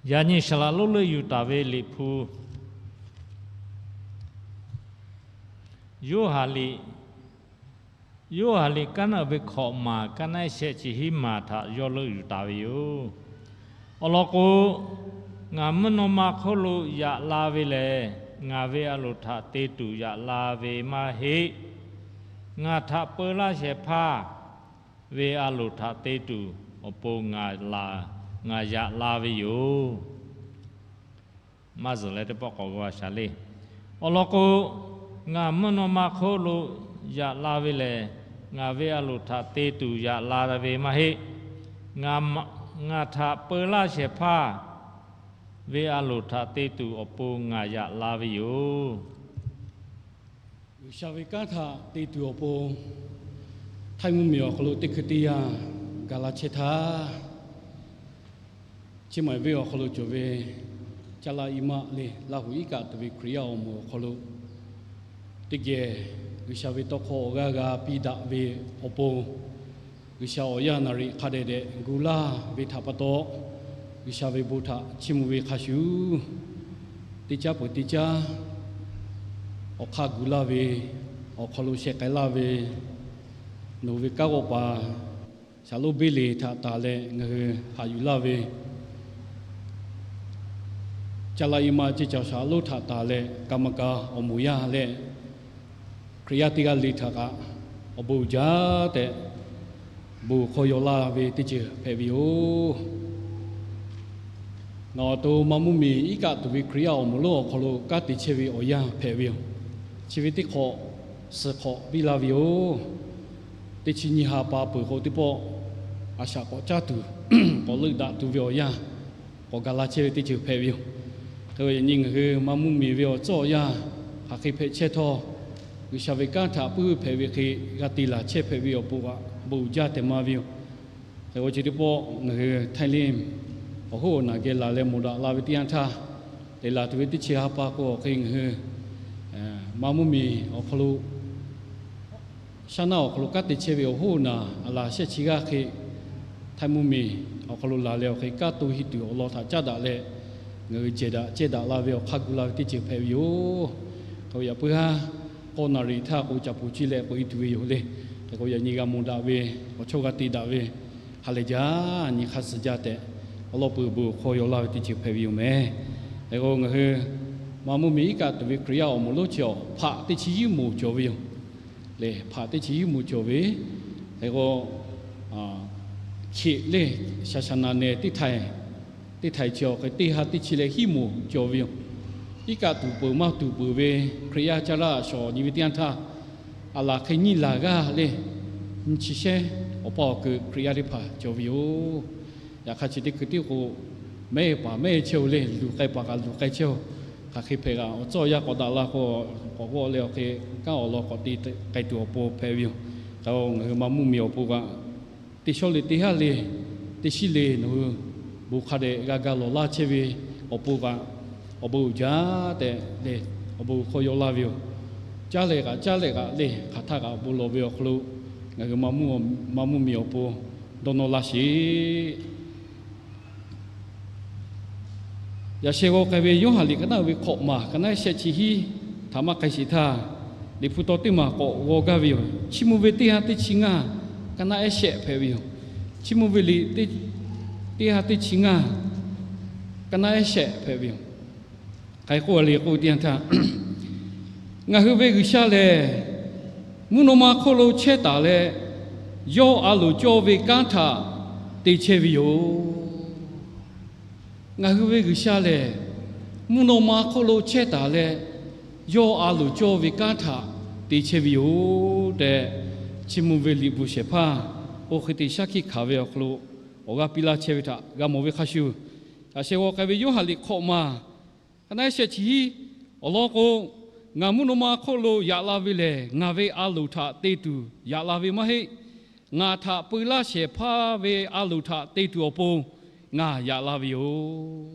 Yaꞈ nyi saˍ laꞈ lonˉ leuˆ yuˬ taˍ ve Liꞈ hpu, Yoˇhanˬ liꞈ, Yoˇhanˬ liꞈ kaˉ naˆ ve hkawꞈ maˬ, kaˉ naˆ shehˆ chi hiˉ maˬ htaꞈ yawˇ leuˆ yuˬ taˍ ve yoˬ. Awˬ lawn k'o, ngaˬ mvuhˇ naw ma hk'oˆ lo yaꞈ la ve lehˬ, ngaˬ ve a loˍ htaꞈ te tuˬ yaꞈ la ve maˇ heˆ. Ngaˬ htaꞈ peu laˇ shehˍ hpaˇ ve a loˍ htaꞈ te tuˬ awˬ pon ngaˬ yaꞈ la ve yoˬ. Maˇ zuhˬ leh teˇ pawˆ k'awꞈ g'a shaˍ le. Awˬ lawn k'o, ngaˬ mvuhˇ naw ma hk'oˆ lo yaꞈ la ve lehˬ, ngaˬ ve a loˍ htaꞈ te tuˬ yaꞈ la ve maˇ heˆ. Ngaˬ htaꞈ peu laˇ shehˍ hpaˇ ve a loˍ htaꞈ te tuˬ awˬ pon ngaˬ yaꞈ la ve yoˬ. G'uiˬsha ve kanˉ htaꞈ te tuˬ awˬ pon, Htaiˇ mvuhˇmiˬ awˬ hk'aw lo teˇ hkui teˇ yanˇ gaˬ la chehˇ htaˇ, Chiang Mai venˇ awˬ hk'aw lo cawˬ ve Caˇ laˇ iˉ maˆ le, Laˇ huˍ iˉ kaˆ tuˬ ve Hkriꞈ yaˇ awˬ moˍ awˬ hk'aw lo teˇ geh G'uiˬsha ve tawˇ hkawˇ awˬ g'aˇ g'a piˇ daꞈ ve awˬ pon, G'uiˬsha awˬ yanˇ naˍ riˍ hk'a dehꞈ dehꞈ gu laˇ ve htaꞈ pa taw, G'uiˬsha ve bon htaꞈ chiˇ mvuh ve hk'a shuˍ, teˇ caˉ peuˬ teˇ caˉ awˬ hk'aˇ gu laˇ ve, awˬ hk'aw lo sheh k'ai laˇ ve, nawˬ hui ve kanˉ g'awˆ paˍ Shaˍlonˍ Beˇleˍ htaꞈ tanˬ leh ngaˬ hui haꞈ yuˬ laˇ ve, Caˇ laˇ iˉ maˆ ceˇ cawˬ Shaˍlonˍ htaꞈ tanˬ leh กรรมการ awˬ moˍ yaˇ leh Hkriꞈ yaˇ teˇ g'aˇ le htaꞈ kaꞈ awˬ bon uiˍ jaˇ tehꞈ bon hk'aw yaw laˇ ve teˇ ceuˬ hpehꞈ ve yoˬ. Ngaˬ awˬ to Maˇ mvuhˇmiˬ iˉ kaˆ tuˬ ve Hkriꞈ yaˇ awˬ moˍ lonˉ awˬ hk'aw lo kanˉ te chehˇ ve awˬ yanˇ hpehꞈ ve yoˬ. Chi ve teˇ hk'awꞈ suhˍ hk'awꞈ piˇ laˇ ve yoˬ. Teˇ chi nyi ha pa peuˬ k'o teˇ pawˆ a shaꞈ k'awꞈ caˇ tuˬ, k'awꞈ leuˆ daꞈ tuˬ ve awˬ yanˇ k'awꞈ gaˬ la chehˇ ve teˇ ceuˬ hpehꞈ ve yoˬ. Hk'e yaꞈ nyi ngaˬ hui Maˇ mvuhˇmiˬ ve awˬ tcuhˉ awˬ yanˇ hk'aˬ hk'e hpehꞈ chehˇ htawˇ, G'uiˬsha ve kanˉ htaꞈ puiˉ hpehꞈ ve hk'e g'a te laˬ chehˇ hpehꞈ ve awˬ pon kaꞈ bon uiˍ jaˇ tehꞈ ma ve yoˬ. Hk'e k'o chi teˇ pawˆ ngaˬ hui Htaiˇ liˇ awˬ hoˉ awˬ naˬ geh laˬ leh mawˬ daꞈ la ve teˇ yanˇ htaˇ, te laˬ tuˬ ve teˇ chi ha pa k'o awˬ hk'e ngaˬ hui Maˇ mvuhˇmiˬ awˬ hk'aw lo shaˉ naˆ awˬ hk'aw lo kanˉ te chehˇ ve awˬ hoˉ awˬ naˬ a laˬ shehˆ chi g'aˇ hk'e, Htaiˇ mvuhˇmiˬ awˬ hk'aw lo laˬ leh awˬ hk'e kanˉ to heˆ tuˬ awˬ lawn htaꞈ caˉ daꞈ leh, ngaˬ hui jehˬ daꞈ cehˇ daꞈ la ve awˬ hk'aˇ gu la ve teˇ ceuˬ hpehꞈ ve yoˬ. K'o yaꞈ puiˉ haˉ k'awˇ naˍ riˍ htaˇ k'o caꞈ puˍ ciˇ leh k'oꞈ e tuˬ ve yoˬ le. Hk'e k'o yaꞈ nyi g'a mawˬ daꞈ ve awˬ chawˇ g'a te daꞈ ve ha lehˬ jaˇ, nyi hk'aˇ suh jaˇ tehꞈ awˬ lawn peuˬ bon hk'aw yaw laˇ ve teˇ ceuˬ hpehꞈ ve yoˬ mehˍ. Hk'e k'o ngaˬ hui Maˇ mvuhˇmiˬ iˉ kaˆ tuˬ ve Hkriꞈ yaˇ awˬ moˍ lonˉ chi awˬ hpaꞈ teˇ chi hiˉ moˍ cawˬ ve yoˬ. Lehˬ hpaꞈ teˇ chi hiˉ moˍ cawˬ ve, hk'e k'o, hkeꞈ lehˬ shaˍshaˍnaˍ nehˬ teˇ htaiˍ, teˇ htaiˍ chi awˬ hk'e teˇ ha teˇ chi leh hiˉ moˍ cawˬ ve yoˬ. Iˉ kaˆ tuˬ peuˬ maˇ tuˬ peuˬ ve Hkriꞈ yaˇ caˇ laˇ shawˍ nyi ve teˇ yanˇ htaˇ, a laˬ hk'e nyiˇ laˬ g'aˇ lehˬ, nyiˇ chi shehˉ awˬ pa awˬ keu Hkriꞈ yaˇ teˇ hpaˍ cawˬ ve yoˬ. Yaꞈ hk'aˇ chi teˇ hkui tiˉ k'o, mehˆ paˍ mehˆ chehˇ-oˬ leh luˬ k'ai paˍ kaꞈ luˬ k'ai chehˇ-oˬ. Hk'aˬ hk'e hpehꞈ kaꞈ awˬ tcuhˉ awˬ yanˇ k'awꞈ daꞈ la k'o, k'awꞈ g'awˆ leh awˬ hk'e kanˉ awˬ lawn k'awꞈ te k'ai tuˬ awˬ pon hpehꞈ ve yoˬ. K'o ngaˬ hui Maˇ mvuhˇmiˬ awˬ pon kaꞈ, teˇ shawˉ le teˇ haˉ le, teˇ shiˉ le nawˬ hui bon hk'a dehꞈ g'a ga lawˬ laˇ chehˇ ve awˬ pon kaꞈ, awˬ bon uiˍ jaˇ tehꞈ lehˬ awˬ bon hk'aw yaw laˇ ve yoˬ. Caˉ leh kaꞈ caˉ leh kaꞈ lehˬ hk'aˬ htaˇ kaꞈ awˬ bon lawˬ ve awˬ hk'aw lo ngaˬ hui Maˇ mvuhˇmiˬ awˬ pon dawˇ nawˇ laˇ sheˍ. Yaꞈ sheh g'aw k'ai ve Yoˇhanˬ liꞈ ka naˆ ve hkawꞈ maˬ ka naˆ shehˆ chi hiˉ htaꞈ maˇ k'ai sheˍ htaˇ, Liꞈ hpu taw teˇ maˬ k'awꞈ g'aw gaˇ ve yoˬ. Chiˇ mvuh ve teˇ ha teˇ chi ngaˇ ka naˆ ehˉ shehˆ hpehꞈ ve yoˬ. Chiˇ mvuh ve liꞈ teˇ ha teˇ chi ngaˇ ka naˆ ehˉ shehˆ hpehꞈ ve yoˬ. Hk'aˬ hk'e k'oˆ le k'oˆ ve teˇ yanˇ htaˇ, ngaˬ hui ve G'uiˬsha lehˬ mvuhˇ naw ma hk'oˆ lo chehˇ taˍ leh, yawˇ a loˍ cawˇ ve kanˉ htaꞈ te chehˇ ve yoˬ. Ngaˬ hui ve G'uiˬsha lehˬ mvuhˇ naw ma hk'oˆ lo chehˇ taˍ leh, yawˇ a loˍ cawˇ ve kanˉ htaꞈ te chehˇ ve yoˬ tehꞈ, Chiˇ mvuh ve liꞈ bvuhꞈ shehˍ hpaˇ oˇ hk'e te shaˉ hkiˆ hkanˍ ve awˬ hk'aw lo awˬ g'aˇ piˇ laˇ chehˇ ve htaꞈ g'a mawˬ ve hk'a shuˍ, yaꞈ sheh g'aw k'ai ve Yoˇhanˬ liꞈ hkawꞈ maˬ ka naˆ ehˉ shehˆ chi hiˉ awˬ lawn k'o, ngaˬ mvuhˇ naw ma hk'oˆ lo yaꞈ la ve lehˬ, ngaˬ ve a loˍ htaꞈ te tuˬ yaꞈ la ve maˇ heˆ. Ngaˬ htaꞈ peu laˇ shehˍ hpaˇ ve a loˍ htaꞈ te tuˬ awˬ pon ngaˬ yaꞈ la ve yoˬ.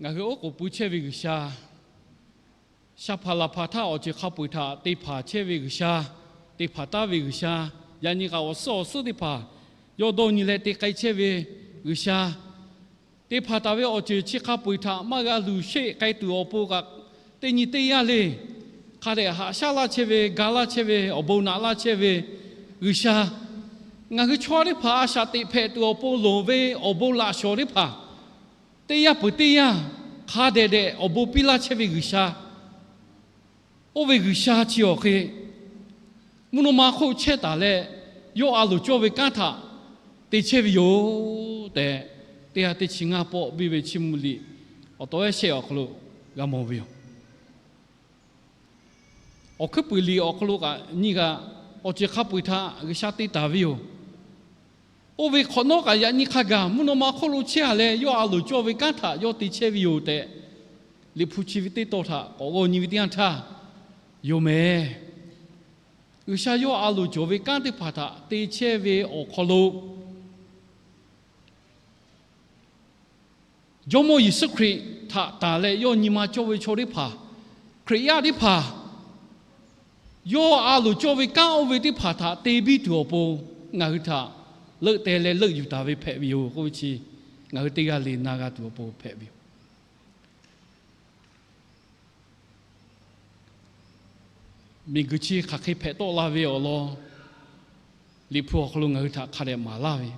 Ngaˬ hui oˉ k'oˍ pui chehˇ ve G'uiˬsha, sha hpaˍ laˬ hpaˍ htaˇ awˬ ceuˬ hk'a peu-eˬ htaꞈ te hpanˍ chehˇ ve G'uiˬsha, te hpanˍ taˉ ve G'uiˬsha, yaꞈ nyi kaꞈ awˬ suhˉ awˬ suhˉ teˇ hpaˍ Yawˇ dawˇ nyi leh te k'ai chehˇ ve G'uiˬsha, te hpanˍ taˍ ve awˬ ceuˬ chi hk'a peu-eˬ htaꞈ maˇ g'a luˬ sheˆ k'ai tuˬ awˬ pon kaꞈ, teˇ nyi teˇ yanˇ le, hk'a dehꞈ haꞈ shaˉ laˇ chehˇ ve, ga laˇ chehˇ ve, awˬ bon naꞈ laˇ chehˇ ve G'uiˬsha, ngaˬ hui chaw yaˇ teˇ hpaˍ a shaꞈ teꞈ hpehꞈ tuˬ awˬ pon loˍ ve awˬ bon laꞈ shawˍ teˇ hpaˍ, teˇ yanˇ peuˬ teˇ yanˇ hk'a dehꞈ dehꞈ awˬ bon piˇ laˇ chehˇ ve G'uiˬsha, oˇ ve G'uiˬsha chi awˬ hk'e mvuhˇ naw ma hk'oˆ chehˇ taˍ leh, yawˇ a loˍ cawˇ ve kanˉ htaꞈ te chehˇ ve yoˬ tehꞈ, teˇ ha teˇ chi ngaˇ pawˆ biˇ ve Chiˇ mvuh liꞈ awˬ taw ehˉ shehˆ awˬ hk'aw lo g'a mawˬ ve yoˬ. Awˬ hkuiˉ puiˍ liꞈ awˬ hk'aw lo kaꞈ nyi g'a, awˬ ceuˬ hk'a peu-eˬ htaꞈ G'uiˬsha te taˍ ve yoˬ. Oˇ ve hk'awꞈ nawˉ kaꞈ yaꞈ nyi hk'a gaˬ mvuhˇ naw ma hk'oˆ lo chehˇ a leh, yawˇ a loˍ cawˇ ve kanˉ htaꞈ yawˇ te chehˇ ve yoˬ tehꞈ, Liꞈ hpu chi ve teˇ tawn htaꞈ k'awꞈ g'aw nyi ve teˇ yanˇ htaˇ, yoˬ mehˍ. G'uiˬsha yawˇ a loˍ cawˬ ve kanˉ teˇ hpaˍ htaꞈ te chehˇ ve awˬ hk'aw lo, Jawˇmawˇ Yeˍsuˆ Hkriꞈ htaꞈ tanˬ leh yawˇ nyi ma cawˇ ve chaw teˇ hpaˍ, Hkriꞈ yaˇ teˇ hpaˍ, yawˇ a loˍ cawˇ ve kanˉ oˇ ve teˇ hpaˍ htaꞈ te biˇ tuˬ awˬ pon ngaˬ hui htaꞈ leuˆ teh leh leuˆ yuˬ taˍ ve hpehꞈ ve yoˬ k'oˆ ve chi, ngaˬ hui teˇ g'aˇ le na g'a tuˬ awˬ pon hpehꞈ ve yoˬ. Miˬguiˬ chi hk'aˬ hk'e hpehꞈ tawˆ la ve awˬ lawn, Liꞈ hpu awˬ hk'aw lo ngaˬ hui htaꞈ hk'a dehꞈ maˍ laˇ ve,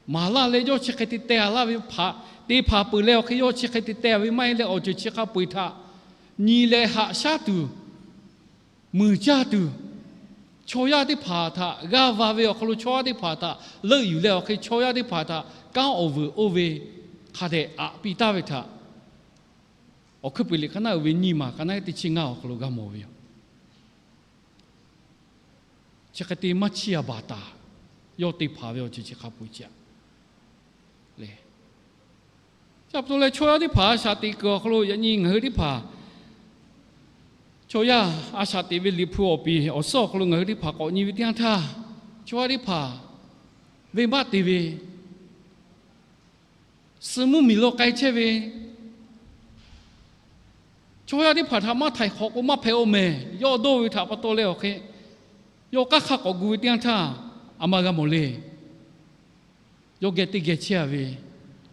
maˍ laˇ leh yawˇ chi hk'e te teh a laˇ ve hpaꞈ, te hpanˍ peuˬ leh awˬ hk'e yawˇ chi hk'e te teh ve maˇ heˆ leh, awˬ ceuˬ chi hk'a peu-eˬ htaꞈ nyi leh haꞈ shaˉ tuˬ, muiˬ jaˇ tuˬ, chaw yaˇ teˇ hpaˍ htaꞈ g'aˇ va ve awˬ hk'aw lo chaw yaˇ teˇ hpaˍ htaꞈ leuˆ yuˬ leh awˬ hk'e chaw yaˇ teˇ hpaˍ htaꞈ kanˉ awˬ vuiˬ oˇ ve hk'a dehꞈ aꞈ piˇ taˍ ve htaꞈ, Awˬ hkuiˉ puiˍ liꞈ hk'aˇ naˉ uiˍ ve nyiˇ maˬ ka naˉ teˇ chi ngaˇ awˬ hk'aw lo g'a mawˬ ve yoˬ. Chi hk'e te maˇ chiˇ a baˬ taˍ, yawˇ te hpanˍ ve awˬ ceuˬ chi hk'a peu-eˬ chi aꞈ le. Chi pa taw leh chaw yaˇ teˇ hpaˍ a shaꞈ teꞈ kuiˬ awˬ hk'aw lo yaꞈ nyi ngaˬ hui teˇ hpaˍ chaw yaˇ a shaꞈ teꞈ ve Liꞈ hpu awˬ piˍ awˬ suhˉ awˬ hk'aw lo ngaˬ hui teˇ hpaˍ k'awꞈ nyi ve teˇ yanˇ htaˇ, chaw yaˇ teˇ hpaˍ venˇbaˆ te ve, suh mvuhˇ miˬ lo k'ai chehˇ ve chaw yaˇ teˇ hpaˍ htaꞈ maˇ htaiˍ hk'awꞈ k'o maˇ hpehꞈ-oˬ mehˍ. Yawˇ dawˇ ve htaꞈ pa taw leh awˬ hk'e, yawˇ k'aˉ hk'aˇ k'awꞈ gu ve teˇ yanˇ htaˇ, a ma g'a mawˬ le. Yawˇ geh teˇ geh chehˇ a ve,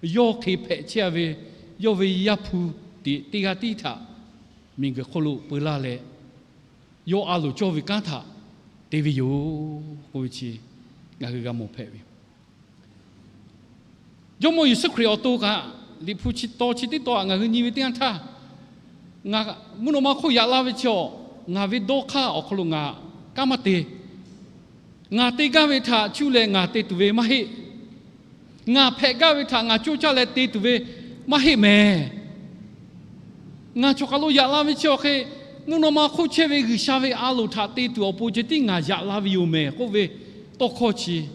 yawˇ hk'e hpehꞈ chehˇ a ve, yawˇ ve Yaˇ hpu teꞈ teˇ g'aˇ tiˉ htaꞈ miˬguiˬ hk'oˆ lo peu laˇ leh, yawˇ a loˍ cawˇ ve kanˉ htaꞈ te ve yoˬ k'oˆ ve chi ngaˬ hui g'a mawˬ hpehꞈ ve yoˬ. Jawˇmawˇ Yeˍsuˆ Hkriꞈ awˬ to kaꞈ, Liꞈ hpu chi taw chi teˇ taw aꞈ ngaˬ hui nyi ve teˇ yanˇ htaˇ, ngaˬ mvuhˇ naw ma hk'oˆ yaꞈ la ve chi awˬ, ngaˬ ve dawˇ hk'aˇ awˬ hk'aw lo ngaˬ kanˉ maˇ te. Ngaˬ te gaˇ ve htaꞈ cuˇ leh ngaˬ te tuˬ ve maˇ heˆ. Ngaˬ hpehꞈ gaˇ ve htaꞈ ngaˬ coˇ caˇ leh te tuˬ ve maˇ heˆ mehˍ. Ngaˬ chaw hk'aˬ lo yaꞈ la ve chi awˬ hk'e, mvuhˇ naw ma hk'oˆ chehˇ ve G'uiˬsha ve a loˍ htaꞈ te tuˬ awˬ pon ceh tiˉ ngaˬ yaꞈ la ve yoˬ mehˍ k'oˆ ve tawˇ hkawˇ chi,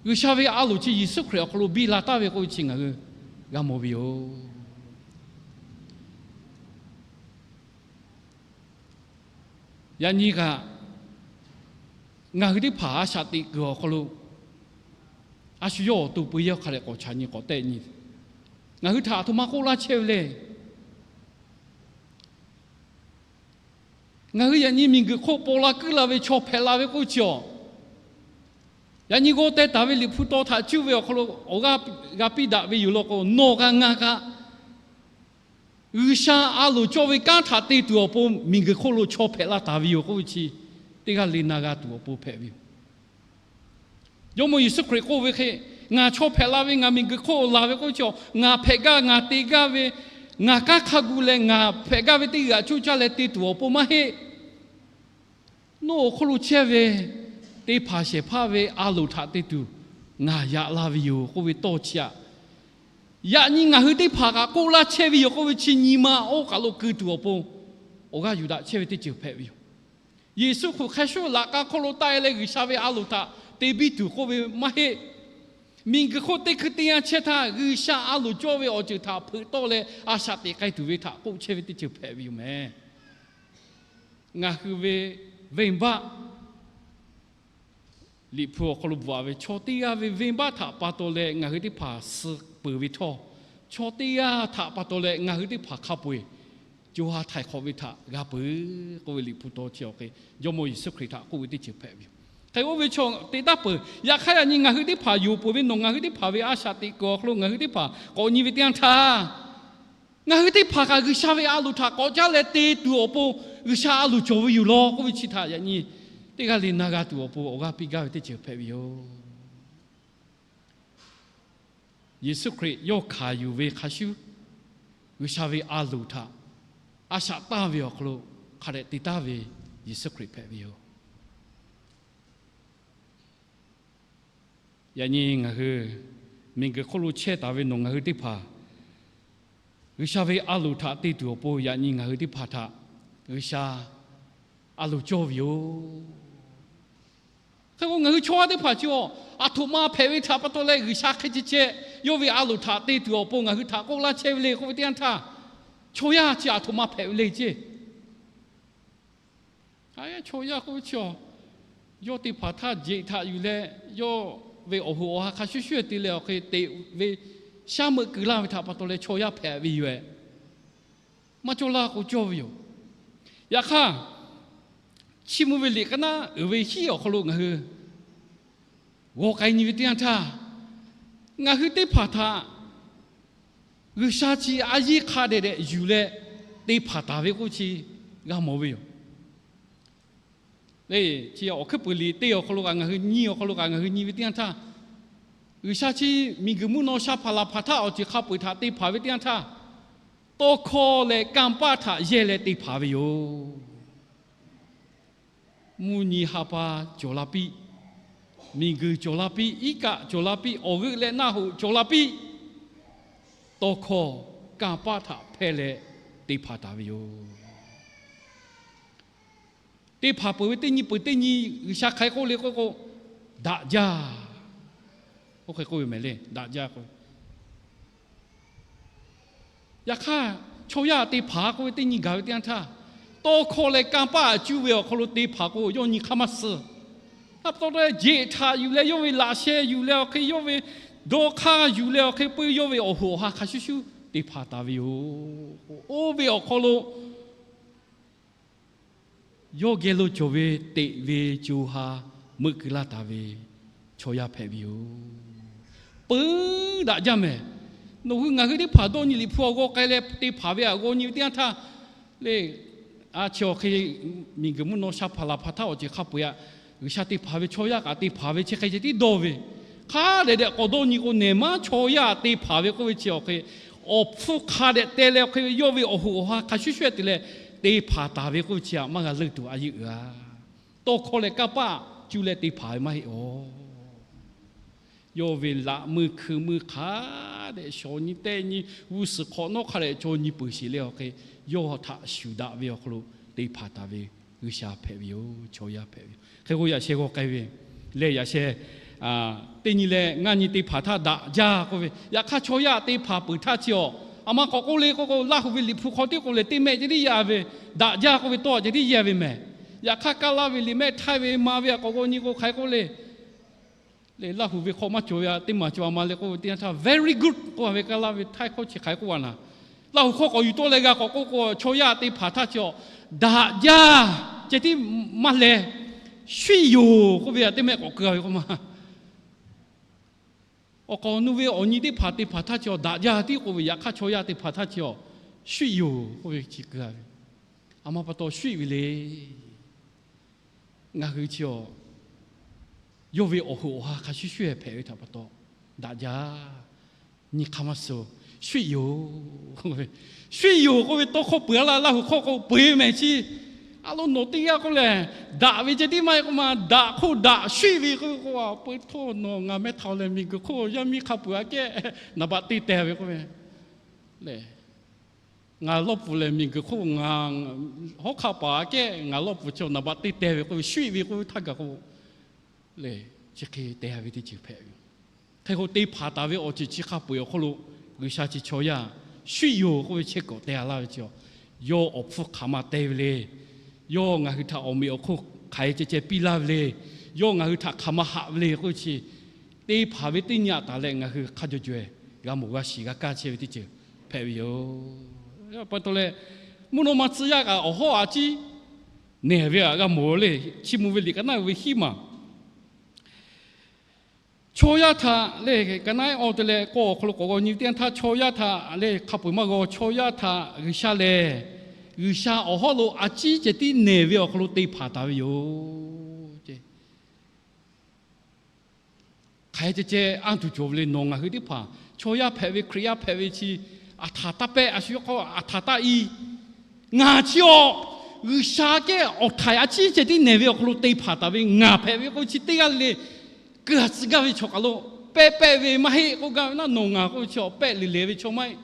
G'uiˬsha ve a loˍ chi Yeˍsuˆ Hkriꞈ awˬ hk'aw lo biˇ la taˍ ve k'oˆ ve chi ngaˬ hui g'a mawˬ ve yoˬ. Yaꞈ nyi kaꞈ, ngaˬ hui teˇ hpaˍ a shaꞈ teꞈ kuiˬ awˬ hk'aw lo, a shu yawˇ awˬ to peu yehˇ hk'a dehꞈ k'awꞈ chaꞈ nyi k'awꞈ tehˆ nyi. Ngaˬ hui htaꞈ aˬ htoꞈ ma k'oˆ laˇ chehˇ ve le. Ngaˬ hui yaꞈ nyi miˬguiˬ hk'oˆ paw la kuiˉ la ve chaw hpehꞈ la ve k'oˆ chi awˬ, yaꞈ nyi g'aw teh taˍ ve Liꞈ hpu taw htaꞈ cuˇ ve awˬ hk'aw lo awˬ g'aˇ g'a piˇ daꞈ ve yoˬ law k'o, nawˬ kaꞈ ngaˬ kaꞈ G'uiˬsha a loˍ cawˇ ve kanˉ htaꞈ te tuˬ awˬ pon miˬguiˬ hk'oˆ lo chaw hpehꞈ la taˍ ve yoˬ k'oˆ ve chi, teˇ g'aˇ le na g'a tuˬ awˬ pon hpehꞈ ve yoˬ. Jawˇmawˇ Yeˍsuˆ Hkriꞈ k'oˆ ve hk'e, ngaˬ chaw hpehꞈ la ve, ngaˬ miˬguiˬ hk'oˆ laˬ ve k'oˆ ve chi, ngaˬ hpehꞈ gaˇ, ngaˬ te gaˇ ve, ngaˬ kanˉ hk'a gu leh ngaˬ hpehꞈ gaˇ ve teˇ g'aˇ coˇ caˇ leh te tuˬ awˬ pon maˇ heˆ. Nawˬ awˬ hk'oˆ lo chehˇ ve teˇ hpaˍ shehˍ hpaˇ ve a loˍ htaꞈ te tuˬ ngaˬ yaꞈ la ve yoˬ k'oˆ ve tawˇ chi aꞈ, yaꞈ nyi ngaˬ hui teˇ hpaˍ kaꞈ k'oˆ laˇ chehˇ ve yoˬ k'oˆ ve chi nyi ma oˇ kaˬ lo keu tuˬ awˬ pon awˬ g'aˇ yuˬ daꞈ chehˇ ve teˇ ceuˬ hpehꞈ ve yoˬ. Yeˍsuˆ Hkriꞈ hk'a shuˍ laꞈ k'a hk'oˆ lo taˆ e leh G'uiˬsha ve a loˍ htaꞈ te biˇ tuˬ k'oˆ ve maˇ heˆ. Miˬguiˬ hk'oˆ teˇ hkui teˇ yanˇ chehˇ htaˇ, G'uiˬsha a loˍ cawˇ ve awˬ ceuˬ htaꞈ hpeuꞈ tawˆ leh a shaꞈ teꞈ k'ai tuˬ ve htaꞈ k'oˆ chehˇ ve teˇ ceuˬ hpehꞈ ve yoˬ mehˍ. Ngaˬ hui ve venˇbaˆ, Liꞈ hpu awˬ hk'aw lo bvuhꞈ ve, chaw teˇ g'aˇ ve venˇbaˆ htaꞈ pa taw leh ngaˬ hui teˇ hpaˍ suh peuˬ ve htawˇ, chaw teˇ g'aˇ htaꞈ pa taw leh ngaˬ hui teˇ hpaˍ hk'a peu-eˬ co ha htaiˍ hk'awꞈ ve htaꞈ g'a peuˬ k'oˆ ve Liꞈ hpu taw chi awˬ hk'e, Jawˇmawˇ Yeˍsuˆ Hkriꞈ htaꞈ k'oˆ ve teˇ ceuˬ hpehꞈ ve yoˬ. Hk'e oˇ ve chaw te taˍ peuˬ. Yaꞈ hk'aˇ, yaꞈ nyi ngaˬ hui teˇ hpaˍ yonˍ peuˬ ve nawˬ ngaˬ hui teˇ hpaˍ ve a shaꞈ teꞈ kuiˬ awˬ hk'aw lo ngaˬ hui teˇ hpaˍ k'awꞈ nyi ve teˇ yanˇ htaˇ, ngaˬ hui teˇ hpaˍ kaꞈ G'uiˬsha ve a loˍ htaꞈ k'awꞈ caˉ leh te tuˬ awˬ pon G'uiˬsha a loˍ cawˬ ve yoˬ law k'oˆ ve chi htaꞈ yaꞈ nyi teˇ g'aˇ le na g'a tuˬ awˬ pon awˬ g'aˇ piˇ gaˇ ve teˇ ceuˬ hpehꞈ ve yoˬ. Yeˍsuˆ Hkriꞈ yawˇ hkanˍ yuˬ ve hk'a shuˉ, G'uiˬsha ve a loˍ htaꞈ a shaꞈ tanˇ ve awˬ hk'aw lo hk'a dehꞈ te taˍ ve Yeˍsuˆ Hkriꞈ hpehꞈ ve yoˬ. Yaꞈ nyi ngaˬ hui miˬguiˬ hk'oˆ lo chehˇ taˍ ve nawˬ ngaˬ hui teˇ hpaˍ, G'uiˬsha ve a loˍ htaꞈ te tuˬ awˬ pon yaꞈ nyi ngaˬ hui teˇ hpaˍ htaꞈ G'uiˬsha a loˍ cawˇ ve yoˬ. Hk'e k'o, ngaˬ hui chaw yaˇ teˇ hpaˍ chi a, aˬ htoꞈ ma hpehꞈ ve htaꞈ pa taw leh G'uiˬsha hk'e ceh ceh yawˇ ve a loˍ htaꞈ te tuˬ awˬ pon ngaˬ hui htaꞈ k'oˆ laˇ chehˇ ve le k'oˆ ve teˇ yanˇ htaˇ, chaw yaˇ chi aˬ htoꞈ ma hpehꞈ ve le ceˇ. Chaw yaˇ k'oˆ ve chi a, yawˇ teˇ hpaˍ htaˇ jeꞈ htaꞈ yuˬ leh, yawˇ ve awˬ hoꞈ awˬ ha hk'a shuˉ shuˉ te leh awˬ hk'e teꞈ ve shaˉ meuˆ keu laˇ ve htaꞈ pa taw leh chaw yaˇ hpehꞈ ve yoˬ. Maˇ cawˇ laˇ k'o cawˇ ve yoˬ. Yaꞈ hk'aˇ, Chiˇ mvuh ve liꞈ k'aˉ naˉ uiˍ ve hiˉ awˬ hk'aw lo ngaˬ hui g'aw k'ai nyi ve teˇ yanˇ htaˇ, ngaˬ hui teˇ hpaˍ htaꞈ G'uiˬsha chi a yiˇ hk'a dehꞈ dehꞈ yuˬ leh te hpanˍ taˍ ve k'oˆ ve chi g'a mawˬ ve yoˬ. Le, chi awˬ hkuiˉ puiˍ liꞈ teˇ awˬ hk'aw lo kaꞈ ngaˬ hui nyi awˬ hk'aw lo kaꞈ ngaˬ hui nyi ve teˇ yanˇ htaˇ, G'uiˬsha chi miˬguiˬ mvuhˇ naw sha hpaˍ laˬ hpaˍ htaˇ awˬ ceuˬ hk'a peu-eˬ htaꞈ te hpanˍ ve teˇ yanˇ htaˇ, tawˇ hkawˇ leh kanˇ paˆ htaꞈ yehˇ leh te hpanˍ ve yoˬ. Mvuhˇ nyi ha pa cawˬ la piˇ, miˬguiˬ cawˬ la piˇ, iˉ kaˆ cawˬ la piˇ, awˬ g'euˆ leh naˆ hoꞈ cawˬ la piˇ, tawˇ hkawˇ kanˇ paˆ htaꞈ hpehˇ leh te hpanˍ taˍ ve yoˬ. Te hpanˍ peuˬ ve teˇ nyi peuˬ teˇ nyi G'uiˬsha hk'aˬ hk'e k'oˆ le k'oˆ k'o, daꞈ jaˇ. Oˇ hk'e k'oˆ ve mehˍ le, daꞈ jaˇ k'o. Yaꞈ hk'aˇ, chaw yaˇ te hpanˍ k'oˆ ve teˇ nyi gaˬ ve teˇ yanˇ htaˇ, tawˇ hkawˇ leh kanˇ paˆ aꞈ cuˇ ve awˬ hk'aw lo te hpanˍ k'o, yawˇ nyi hk'aˇ maˇ suh. Aˬ pa taw leh jeꞈ htaꞈ yuˬ leh yawˇ ve laꞈ sheh yuˬ leh awˬ hk'e, yawˇ ve dawˇ hk'aˇ yuˬ leh awˬ hk'e peu yawˇ ve awˬ hoꞈ awˬ ha hk'a shuˉ shuˉ te hpanˍ taˍ ve yoˬ. Oˇ ve awˬ hk'aw lo yawˇ geh lo cawˬ ve teꞈ ve co ha meuˆ keu laˇ taˍ ve chaw yaˇ hpehꞈ ve yoˬ. Peuˬ daꞈ jaˇ mehˍ. Nawˬ hui ngaˬ hui teˇ hpaˍ dawˇ nyi Liꞈ hpu awˬ g'aw k'ai leh te hpanˍ ve aꞈ g'aw nyi ve teˇ yanˇ htaˇ, le, a chi awˬ hk'e miˬguiˬ mvuhˇ naw sha hpaˍ laˬ hpaˍ htaˇ awˬ ceuˬ hk'a peu-eˬ aꞈ, G'uiˬsha te hpanˍ ve chaw yaˇ kaꞈ te hpanˍ ve chi hk'e ceh tiˉ dawˇ ve, hk'a dehꞈ dehꞈ k'awꞈ dawˇ nyi k'o, nehˬ maˇ chaw yaˇ te hpanˍ ve k'oˆ ve chi awˬ hk'e, awˬ hpfuhˇ hk'a dehꞈ te leh awˬ hk'e, yawˇ ve awˬ hoꞈ awˬ ha hk'a shuˉ shuˉ te leh te hpanˍ taˍ ve k'oˆ ve chi aꞈ maˇ g'a leunˇ tuˬ a yeˇ uiˍ a. Tawˇ hkawˇ leh kanˇ paˆ cuˇ leh te hpanˍ ve maˇ heˆ awˬ. Yawˇ ve laꞈ meuˇ hkui meuˇ hk'a dehꞈ shawˍ nyi tehˆ nyi, g'uˇ suhˍ hk'awꞈ nawˉ hk'a dehꞈ caw nyi peuˬ sheˍ leh awˬ hk'e, yawˇ htaꞈ shuˍ daꞈ ve awˬ hk'aw lo te hpanˍ taˍ ve G'uiˬsha hpehꞈ ve yoˬ. Chaw yaˇ hpehꞈ ve yoˬ. Hk'e k'o, yaꞈ sheh g'aw k'ai ve lehˬ, yaꞈ sheh teˇ nyi leh ngaˇ nyi te hpanˍ htaˇ daꞈ jaˇ k'oˆ ve, yaꞈ hk'aˇ chaw yaˇ te hpanˍ peuˬ htaˇ chi awˬ, aˬ ma k'awꞈ k'oˆ le k'oˆ k'o, Laˇ huˍ ve Liꞈ hpu hk'aw tiˉ k'o lehˬ, teˇ mehˆ ceh tiˉ yaˇ ve, daꞈ jaˇ k'oˆ ve tawˇ ceh tiˉ yaˇ ve mehˍ. Yaꞈ hk'aˇ, Kaˇ laˇ ve liꞈ mehˆ htaiˇ ve ma ve aꞈ k'awꞈ g'aw nyi k'o, hk'aˬ hk'e k'oˆ le. Lehˬ, Laˇ huˍ ve hk'aw maˇ cawˬ ve aꞈ, teˇ maˬ cawˬ a ma leh k'oˆ ve teˇ yanˇ htaˇ, very good k'oˆ ve Kaˇ laˇ ve htaiˇ hkawˇ chi hk'aˬ hk'e k'oˆ a naˍ. Laˇ huˍ hkawˇ k'awꞈ yuˬ tawˆ leh g'a k'awꞈ k'oˆ k'o, chaw yaˇ te hpanˍ htaˇ chi awˬ, daꞈ jaˇ ceh tiˉ maˇ leh, ရွှေ့ yoˬ k'oˆ ve aꞈ, teˇ mehˆ k'awꞈ keu a ve k'oˆ ma. Awˬ k'awꞈ nu ve awˬ nyi teˇ hpaˍ te hpanˍ htaˇ chi awˬ, daꞈ jaˇ tiˉ k'oˆ ve, yaꞈ hk'aˇ chaw yaˇ te hpanˍ htaˇ chi awˬ, ရွှေ့ yoˬ k'oˆ ve chi keu a ve. Aˬ ma pa taw ရွှေ့ ve le. Ngaˬ hui chi awˬ, yawˇ ve awˬ hoꞈ awˬ ha hk'a shuˉ shuˉ hpehꞈ ve htaꞈ pa taw, daꞈ jaˇ. Nyi hk'aˇ maˇ suh, ရွှေ့ yoˬ. ရွှေ့ yoˬ k'oˆ ve tawˇ hkawˇ peuˬ a laˇ, Laˇ huˍ hkawˇ k'o peuˬ mehˍ chi. A lo nawˬ teˇ g'aˇ k'oˆ lehˬ, daꞈ ve ceh tiˉ maˇ heˆ k'oˆ ma, daꞈ hk'oˆ daꞈ ရွှေ့ ve k'oˆ ve k'o, a peu htawˇ nawˬ ngaˬ mehˇ htaꞈ lehˬ miˬguiˬ hk'oˆ yaˇ miˇ hk'a peuˬ aꞈ kehˉ, naˍ baꞈ te teh ve k'oˆ ve le. Ngaˬ lawˇ puˍ lehˬ miˬguiˬ hk'oˆ ngaˬ hawˉ hk'aˆ paˍ aꞈ kehˉ, ngaˬ lawˇ puˍ chi awˬ naˍ baꞈ te teh ve k'oˆ ve, ရွှေ့ ve k'oˆ ve htaˇ gaˬ k'o lehˬ, chi hk'e te a ve teˇ ceuˬ hpehꞈ ve yoˬ. Hk'e k'o, te hpanˍ taˍ ve awˬ ceuˬ chi hk'a peu-eˬ awˬ hk'aw lo G'uiˬsha chi chaw yaˇ ရွှေ့ yoˬ k'oˆ ve chehˇ k'awꞈ te a laˇ ve chi awˬ, yawˇ awˬ hpfuhˇ hk'aˬ ma te ve le. Yawˇ ngaˬ hui htaꞈ awˬ meꞈ awˬ hk'oˆ hk'aˬ hk'e ceh ceh piˇ laˇ ve le. Yawˇ ngaˬ hui htaꞈ hk'aˬ ma haꞈ ve le k'oˆ ve chi, te hpanˍ ve teˇ nyi aꞈ taˍ leh ngaˬ hui hk'a jawˬ jawˬ-eˬ g'a mawˬ g'a shiˍ g'a kaˇ chehˇ ve teˇ ceuˬ hpehꞈ ve yoˬ. Pa taw leh, mvuhˇ naw ma tcuh yaˇ kaꞈ awˬ hawˉ a ciˉ nehˬ ve aꞈ g'a mawˬ le. Chiˇ mvuh ve liꞈ ka naˉ ve hiˉ maˬ Chaw yaˇ htaꞈ lehˬ, ka naˉ awˬ te leh k'o awˬ hk'aw lo k'awꞈ g'aw nyi teˇ yanˇ htaˇ, chaw yaˇ htaꞈ lehˬ hk'a peu-eˬ maˇ g'aw. Chaw yaˇ htaꞈ G'uiˬsha lehˬ, G'uiˬsha awˬ hawˉ lo a ciˉ ceh tiˉ nehˬ ve awˬ hk'aw lo te hpanˍ taˍ ve yoˬ. Hk'aˬ hk'e ceh ceh anˇ tuˬ cawˬ ve le. Nawˬ ngaˬ hui teˇ hpaˍ chaw yaˇ hpehꞈ ve, Hkriꞈ yaˇ hpehꞈ ve chi, aˬ htaˍ taˇ pehˆ, a shu k'o aˬ htaˍ taˇ i. Ngaˬ chi awˬ G'uiˬsha kehˉ awˬ htaiˍ a ciˉ ceh tiˉ nehˬ ve awˬ hk'aw lo te hpanˍ taˍ ve ngaˬ hpehꞈ ve k'o, chi teˇ g'aˇ le le, kuiˬ a tcuh gaˇ ve chaw kaˬ lo pehˆ pehˆ ve maˇ heˆ k'oˆ gaˇ ve naˉ, nawˬ ngaˬ k'oˆ ve chi awˬ pehˆ le le ve chaw maˇ heˆ.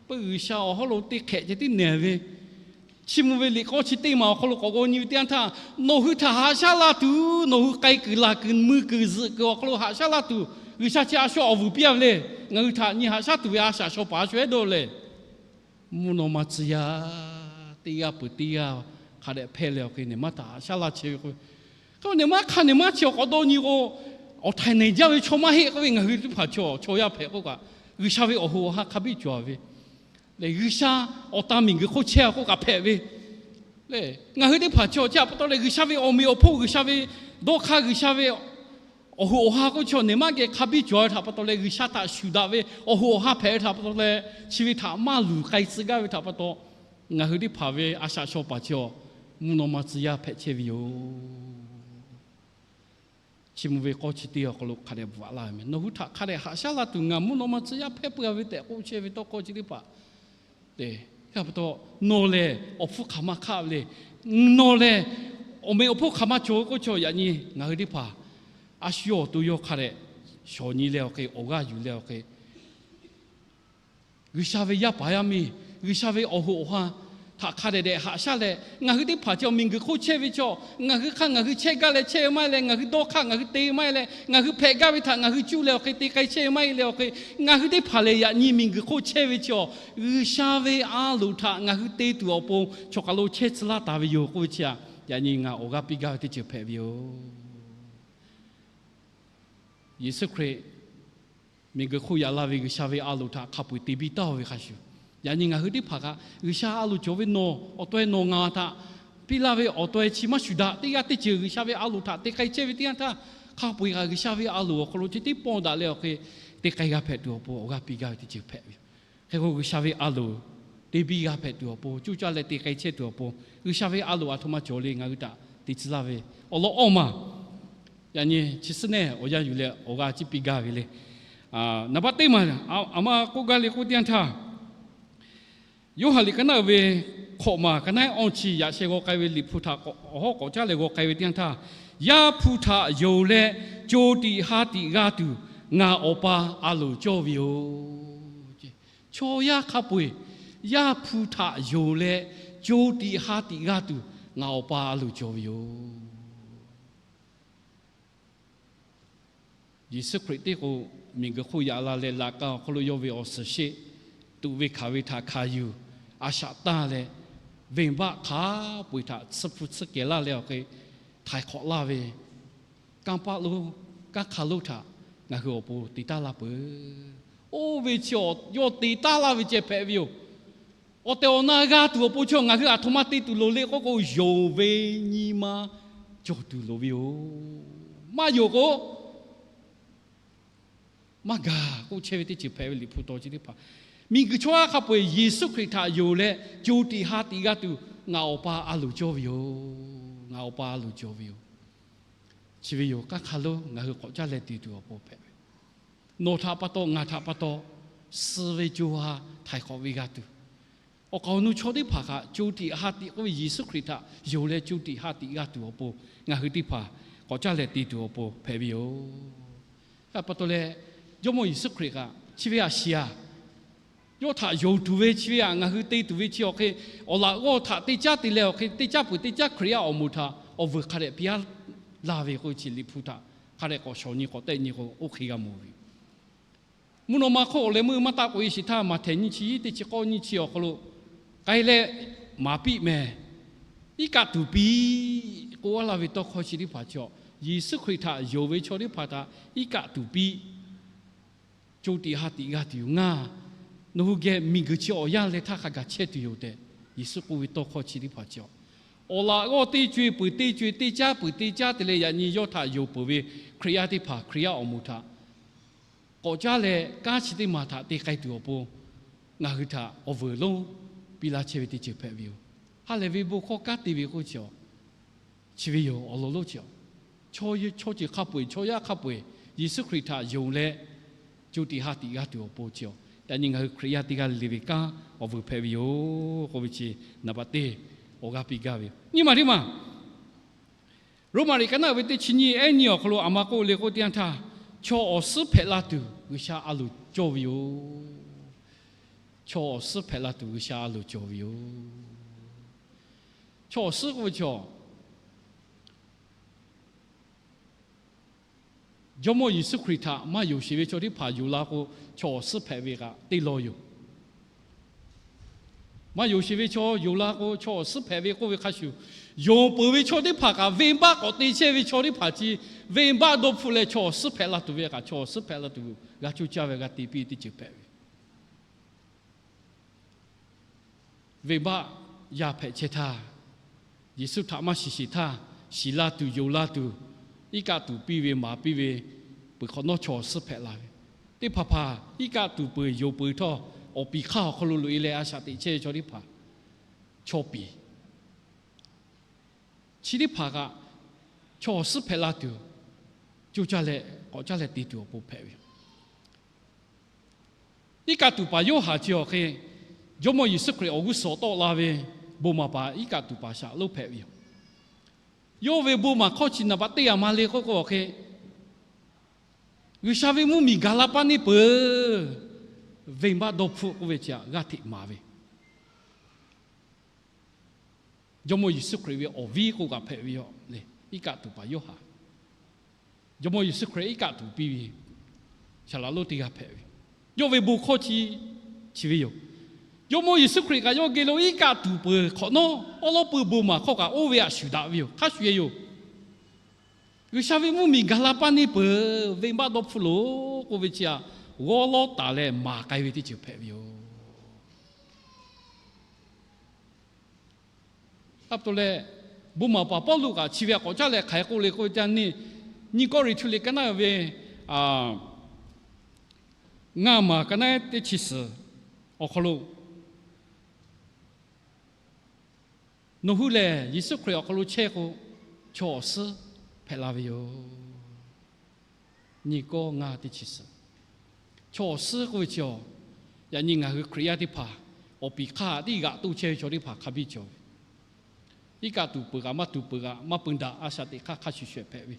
Peuˬ G'uiˬsha awˬ hawˉ lo te hk'ehꞈ ceh tiˉ nehˬ ve, chiˇ mvuh ve liꞈ k'awˇ chi teˇ maˬ awˬ hk'aw lo k'awꞈ g'aw nyi ve teˇ yanˇ htaˇ, nawˬ hui htaꞈ haꞈ shaˉ laˇ tuˬ, nawˬ hui k'ai kuiˬ laˬ kuiˬ mui kuiˬ zuhꞈ kuiˬ awˬ hk'aw lo haꞈ shaˉ laˇ tuˬ G'uiˬsha chi a shu awˬ vuiˬ piˇ a ve le. Ngaˬ hui htaꞈ nyi haꞈ shaˉ tuˬ ve a shaꞈ shaw paˍ a shu ehˉ dawˇ lehˬ, mvuhˇ naw ma tcuh yaˇ teˇ g'aˇ peuˬ teˇ g'aˇ hk'a dehꞈ hpehˇ leh awˬ hk'e nehˬ maˇ htaꞈ haꞈ shaˉ laˇ chehˇ ve k'o, hk'e nehˬ maˇ hk'a nehˬ maˇ chi awˬ k'awꞈ dawˇ nyi k'o, awˬ htaiˍ nehˬ jaˇ ve chaw maˇ heˆ k'oˆ ve, ngaˬ hui teˇ hpaˍ chaw chaw yaˇ hpehꞈ k'oˆ kaꞈ, G'uiˬsha ve awˬ hoꞈ awˬ ha hk'a biˇ cawˬ ve le. G'uiˬsha awˬ tan miˬguiˬ hk'oˆ chehˇ k'oˆ kaꞈ hpehꞈ ve le. Ngaˬ hui teˇ hpaˍ chaw chi htaꞈ pa taw leh G'uiˬsha ve awˬ meꞈ awˬ hponˇ, G'uiˬsha ve dawˇ hk'aˇ, G'uiˬsha ve awˬ hoꞈ awˬ ha k'oˆ chaw nehˬ maˇ geh hk'a biˇ cawˬ ve htaꞈ pa taw leh, G'uiˬsha htaꞈ shuˍ daꞈ ve awˬ hoꞈ awˬ ha hpehꞈ ve htaꞈ pa taw leh, chi ve htaꞈ maˇ luˬ k'ai tcuh gaˇ ve htaꞈ pa taw, ngaˬ hui teˇ hpaˍ ve a shaꞈ shaw paˍ chi awˬ mvuhˇ naw ma tcuh yaˇ hpehꞈ chehˇ ve yoˬ. Chi mvuh ve k'awˇ chi teˇ awˬ hk'aw lo hk'a dehꞈ bvuhꞈ laˇ ve meh. Nawˬ hui htaꞈ hk'a dehꞈ haꞈ shaˉ laˇ tuˬ ngaˬ mvuhˇ naw ma tcuh yaˇ hpehˇ peuˬ ve tehꞈ k'oˆ chehˇ ve tawˇ hkawˇ chi teˇ hpaˍ te, hk'e pa taw, nawˬ lehˬ awˬ hpfuhˇ hk'aˬ ma hk'aˆ ve le. Nawˬ lehˬ awˬ meꞈ awˬ hponˇ hk'aˬ ma cawˬ ve k'oˆ chaw, yaꞈ nyi ngaˬ hui teˇ hpaˍ a shu awˬ to yawˇ hk'a dehꞈ shawˍ nyi leh awˬ hk'e, awˬ g'aˇ yuˬ leh awˬ hk'e, G'uiˬsha ve yaˇ paˍ yaˇ miˇ, G'uiˬsha ve awˬ hoꞈ awˬ ha htaꞈ hk'a dehꞈ dehꞈ haꞈ shaˉ leh, ngaˬ hui teˇ hpaˍ chi awˬ miˬguiˬ hk'oˆ chehˇ ve chaw, ngaˬ hui hk'aˇ ngaˬ hui chehˇ gaˇ leh chehˇ ve maˇ heˆ leh, ngaˬ hui dawˇ hk'aˇ ngaˬ hui te ve maˇ heˆ leh, ngaˬ hui hpehꞈ gaˇ ve htaꞈ ngaˬ hui cuˇ leh awˬ hk'e te k'ai chehˇ ve maˇ heˆ leh awˬ hk'e, ngaˬ hui teˇ hpaˍ lehˬ yaꞈ nyi miˬguiˬ hk'oˆ chehˇ ve chi awˬ G'uiˬsha ve a loˍ htaꞈ ngaˬ hui te tuˬ awˬ pon chaw kaˬ lo chehˇ tcuh laˇ taˍ ve yoˬ k'oˆ ve chi a, yaꞈ nyi ngaˬ awˬ g'aˇ piˇ gaˇ ve teˇ ceuˬ hpehꞈ ve yoˬ. Yeˍsuˆ Hkriꞈ miˬguiˬ hk'oˆ yaꞈ la ve G'uiˬsha ve a loˍ htaꞈ hk'a peu-eˬ te biˇ taˍ ve hk'a shuˍ, yaꞈ nyi ngaˬ hui teˇ hpaˍ kaꞈ G'uiˬsha a loˍ cawˬ ve nawˬ awˬ taweh nawˬ ngaˬ htaꞈ piˇ laˇ ve awˬ taweh chi maˇ shuˍ daꞈ. Teˇ g'aˇ teˇ ceuˬ G'uiˬsha ve a loˍ htaꞈ te k'ai chehˇ ve teˇ yanˇ htaˇ, hk'a peu-eˬ kaꞈ G'uiˬsha ve a loˍ awˬ hk'aw lo chi teˇ pawˆ daꞈ leh awˬ hk'e te k'ai g'a hpehꞈ tuˬ awˬ pon awˬ g'aˇ piˇ gaˇ ve teˇ ceuˬ hpehꞈ ve yoˬ. Hk'e k'o G'uiˬsha ve a loˍ te biˇ g'a hpehꞈ tuˬ awˬ pon, coˇ caˇ leh te k'ai chehˇ tuˬ awˬ pon, G'uiˬsha ve a loˍ a htoꞈ ma cawˬ le ngaˬ hui htaꞈ te tcuh laˇ ve awˬ lawn awˇ maˬ, yaꞈ nyi chi suhˉ nehˬ awˬ yanˇ yuˬ leh awˬ g'aˇ ciˉ piˇ gaˇ ve le. Naˍ baˆ teˇ maˬ aˬ ma k'oˆ gaˇ le k'oˆ teˇ yanˇ htaˇ, Yoˇhanˬ liꞈ ka naˉ uiˍ ve hk'awꞈ maˬ ka naˉ awˇ chi yaꞈ sheh g'aw k'ai ve Liꞈ hpu htaꞈ awˬ hawˉ k'awꞈ caˉ leh g'aw k'ai ve teˇ yanˇ htaˇ, Yaˇ hpu htaꞈ yonˍ leh co tiꞈ ha tiꞈ g'a tuˬ, ngaˬ Awˬ pa a loˍ cawˇ ve yoˬ. Chaw yaˇ hk'a peu-eˬ Yaˇ hpu htaꞈ yonˍ leh co tiꞈ ha tiꞈ g'a tuˬ, ngaˬ Awˬ pa a loˍ cawˬ ve yoˬ. Yeˍsuˆ Hkriꞈ teˇ k'o, miˬguiˬ hk'oˆ yaꞈ la leh laꞈ ka awˬ hk'aw lo yawˇ ve awˬ suhˍ sheˆ tuꞈ ve hkanˍ ve htaꞈ hkanˍ yuˬ, a shaꞈ tanˇ leh, venˇbaˆ hk'a peu-eˬ htaꞈ tsuhˇ hpu tsuhˇ kehˬ laˇ leh awˬ hk'e htaiˍ hk'awꞈ laˇ ve, kanˇ paˆ lonˉ, kanˇ hk'aˬ lonˉ htaꞈ ngaˬ hui awˬ pon te taˉ laˇ peuˬ. Oˇ ve chi yawˇ te taˉ laˇ ve ceh hpehꞈ ve yoˬ. Awˬ tehˬ awˬ na g'a tuˬ awˬ pon chaw ngaˬ hui aˬ htoꞈ ma te tuˬ loˍ le k'oˆ k'o, yonˍ ve nyi ma cawˬ tuˬ loˍ ve yoˬ. Maˇ yonˍ k'o, maˇ gaˬ k'oˆ chehˇ ve teˇ ceuˬ hpehꞈ ve Liꞈ hpu taw chi teˇ hpaˍ. Miˬguiˬ chaw yaˇ hk'a peu-eˬ Yeˍsuˆ Hkriꞈ htaꞈ yonˍ leh co tiꞈ ha tiꞈ g'a tuˬ, ngaˬ Awˬ pa a loˍ cawˇ ve yoˬ. Ngaˬ Awˬ pa a loˍ cawˬ ve yoˬ. Chi ve yoˬ, kanˇ hk'aˬ lonˉ ngaˬ hui k'awꞈ caˇ leh te tuˬ awˬ pon hpehꞈ ve. Nawˬ htaꞈ pa taw, ngaˬ htaꞈ pa taw, suh ve co ha htaiˍ hk'awꞈ ve g'a tuˬ, awˬ kaˍ awˬ nu chaw teˇ hpaˍ htaꞈ co tiꞈ ha tiꞈ k'oˆ ve Yeˍsuˆ Hkriꞈ htaꞈ yonˍ leh co tiꞈ ha tiꞈ g'a tuˬ awˬ pon, ngaˬ hui teˇ hpaˍ k'awꞈ caˇ leh te tuˬ awˬ pon hpehꞈ ve yoˬ. Hk'e pa taw leh, Jawˇmawˇ Yeˍsuˆ Hkriꞈ kaꞈ chi ve aˬ shiˍ aˬ, yawˇ htaꞈ yonˍ tuˬ ve chi ve aꞈ, ngaˬ hui te tuˬ ve chi awˬ hk'e, awˬ laꞈ g'awˇ htaꞈ te caˉ te leh awˬ hk'e, te caˉ peuˬ te caˉ Hkriꞈ yaˇ awˬ moˍ htaꞈ awˬ vuiˬ hk'a dehꞈ piˇ laˇ ve k'oˆ ve chi Liꞈ hpu htaꞈ hk'a dehꞈ k'awꞈ shawˍ nyi k'awꞈ tehˆ nyi k'o, oˇ hk'e g'a mawˬ ve. Mvuhˇ naw ma hk'oˆ awˬ leh meuˇ maˇ taˆ k'oꞈ e shiˍ htaˇ, Maꞈhtehˍ nyiˇ chi teˇ chi k'awˇ nyiˇ chi awˬ hk'aw lo k'ai leh maˍ piˇ mehˍ. Iˉ kaˆ tuˍ piˇ k'oˆ laˇ ve tawˇ hkawˇ chi teˇ hpaˍ chi awˬ, Yeˍsuˆ Hkriꞈ htaꞈ yonˍ ve chaw teˇ hpaˍ htaꞈ iˉ kaˆ tuˍ piˇ, co tiꞈ ha tiꞈ g'a tuˬ yoˬ. Ngaˬ nawˬ hui geh miˬguiˬ chi awˬ yanˇ leh htaˇ hk'a gaˬ chehˇ tuˬ yoˬ tehꞈ, Yeˍsuˆ k'oˆ ve tawˇ hkawˇ chi teˇ hpaˍ chi awˬ, awˬ laꞈ g'awˇ teˇ co-e peuˬ teˇ co-e teˇ caˉ peuˬ teˇ caˉ te leh yaꞈ nyi yawˇ htaꞈ yonˍ peuˬ ve Hkriꞈ yaˇ teˇ hpaˍ, Hkriꞈ yaˇ awˬ moˍ htaꞈ k'awꞈ caˉ leh kanˉ chi teˇ maˬ htaꞈ te k'ai tuˬ awˬ pon ngaˬ hui htaꞈ awˬ vuiˬ lonˉ piˇ laˇ chehˇ ve teˇ ceuˬ hpehꞈ ve yoˬ. Ha lehˬ ve bon hkawˇ kanˉ te ve k'oˆ ve chi, chi ve yoˬ. Awˬ lawn lonˉ chi, chaw ceuˬ hk'a peu-eˬ, chaw yaˇ hk'a peu-eˬ Yeˍsuˆ Hkriꞈ htaꞈ yonˍ leh co tiꞈ ha tiꞈ g'a tuˬ awˬ pon chi, yaꞈ nyi ngaˬ hui Hkriꞈ yaˇ teˇ g'aˇ le le ve kanˉ awˬ vuiˬ hpehꞈ ve yoˬ k'oˆ ve chi, naˍ baꞈ teˇ awˬ g'aˇ piˇ gaˇ ve yoˬ. Nyiˇ maˬ teˇ maˬ, Roˉmaꞈ liꞈ ka naˆ ve teˇ chi nyiˇ, ehˉ nyiˇ awˬ hk'aw lo aˬ ma k'oˆ le k'oˆ teˇ yanˇ htaˇ, chaw awˬ suhˉ hpehꞈ la tuˬ G'uiˬsha a loˍ cawˇ ve yoˬ. Chaw awˬ suhˉ hpehꞈ la tuˬ G'uiˬsha a loˍ cawˬ ve yoˬ. Chaw awˬ suhˉ k'oˆ ve chaw, Jawˇmawˇ Yeˍsuˆ Hkriꞈ htaꞈ maˇ yonˍ sheˍ ve chaw teˇ hpaˍ yonˍ la k'o, chaw awˬ suhˉ hpehꞈ ve kaꞈ teˇ law yoˬ. Maˇ yonˍ sheˍ ve chaw yonˍ la k'o, chaw awˬ suhˉ hpehꞈ ve k'oˆ ve hk'a shuˍ, yonˍ peuˬ ve chaw teˇ hpaˍ kaꞈ venˇbaˆ k'awꞈ te chehˇ ve chaw teˇ hpaˍ chi, venˇbaˆ dawˇ hpfuhˆ leh chaw awˬ suhˉ hpehꞈ la tuˬ ve kaꞈ, chaw awˬ suhˉ hpehꞈ la tuˬ g'a coˇ caˇ ve g'a te piˇ ve teˇ ceuˬ hpehꞈ ve. Venˇbaˆ yaˇ hpehꞈ chehˇ htaˇ, Yeˍsuˆ htaꞈ maˇ shiˍ sheˍ htaˇ, shiˍ la tuˬ yonˍ la tuˬ, iˉ kaˆ tuˬ piˇ ve maˍ piˇ ve, peuˬ hk'awꞈ nawˉ chaw awˬ suhˉ hpehꞈ la ve. Teˇ hpaˍ hpaˍ iˉ kaˆ tuˬ peuˬ yonˍ peuˬ htawˇ, awˬ piˍ hk'aˇ awˬ hk'aw lo loꞈ e leh a shaꞈ teꞈ chehˇ ve chaw teˇ hpaˍ, chaw piˍ chi teˇ hpaˍ kaꞈ chaw awˬ suhˉ hpehꞈ la tuˬ, coˇ caˇ leh k'awꞈ caˇ leh te tuˬ awˬ pon hpehꞈ ve. Iˉ kaˆ tuˬ paˍ Yoˇhanˬ chi awˬ hk'e, Jawˇmawˇ Yeˍsuˆ Hkriꞈ awˬ g'uˇ suhˍ tawˆ la ve bon maˍ paˍ iˉ kaˆ tuˬ paˍ shaꞈ lonˉ hpehꞈ ve yoˬ. Yawˇ ve bon maˍ hkawˇ chi naˍ baꞈ teˇ g'aˇ ma le k'oˆ k'o awˬ hk'e, G'uiˬsha ve mvuhˇmiˬ gaˬ la paˇ neˇ peuˬ, venˇbaˆ dawˇ hpfuhˆ k'oˆ ve chi htaꞈ g'aˇ hteꞈ maˍ ve. Jawˇmawˇ Yeˍsuˆ Hkriꞈ ve awˬ viˉ k'oˆ kaꞈ hpehꞈ ve yoˬ le. Iˉ kaˆ tuˬ paˍ Yoˇhanˬ, Jawˇmawˇ Yeˍsuˆ Hkriꞈ iˉ kaˆ tuˬ piˇ ve shaˍ laꞈ lonˉ teˇ g'aˇ hpehꞈ ve. Yawˇ ve bon hkawˇ chi, chi ve yoˬ. Jawˇmawˇ Yeˍsuˆ Hkriꞈ kaꞈ yawˇ geh lo iˉ kaˆ tuˬ peuˬ hk'awꞈ nawˉ, awˉ lawˉ peu bon maˍ hkawˇ kaꞈ oˇ ve htaꞈ shuˍ daꞈ ve yoˬ. Hk'a shuˍ e yoˬ. G'uiˬsha ve mvuhˇmiˬ gaˬ la paˇ neˇ peuˬ, venˇbaˆ dawˇ hpfuhˆ loˬ k'oˆ ve chi htaꞈ g'awˇ lawˉ taˍ leh maˍ k'ai ve teˇ ceuˬ hpehꞈ ve yoˬ. Aˉ pa taw leh, bon maˍ paˍ Pawˇluꞈ kaꞈ chi ve htaꞈ k'awꞈ caˉ leh hk'aˬ hk'e k'oˆ le k'oˆ ve teˇ yanˇ, nyiˇ Kawˇrenˍhtuˆ liꞈ ka naˆ ve, ngaˇ maˬ ka naˆ teˇ chi suhˍ awˬ hk'aw lo, nawˬ hui lehˬ Yeˍsuˆ Hkriꞈ awˬ hk'aw lo chehˇ k'o, chaw awˬ suhˉ hpehꞈ la ve yoˬ. Nyiˇ Kawˇ ngaˇ teˇ chi suhˍ, chaw awˬ suhˉ k'oˆ ve chi, yaꞈ nyi ngaˬ hui Hkriꞈ yaˇ teˇ hpaˍ awˬ piˍ hk'aˇ htaꞈ tiˉ g'aꞈ toˇ chehˇ ve chaw teˇ hpaˍ hk'a biˇ cawˬ ve. Iˉ kaˆ tuˬ peuˬ kaꞈ maˇ tuˬ peuˬ kaꞈ maˇ pun daꞈ, a shaꞈ teꞈ hk'aˇ hk'a shuˍ shuˍ hpehꞈ ve,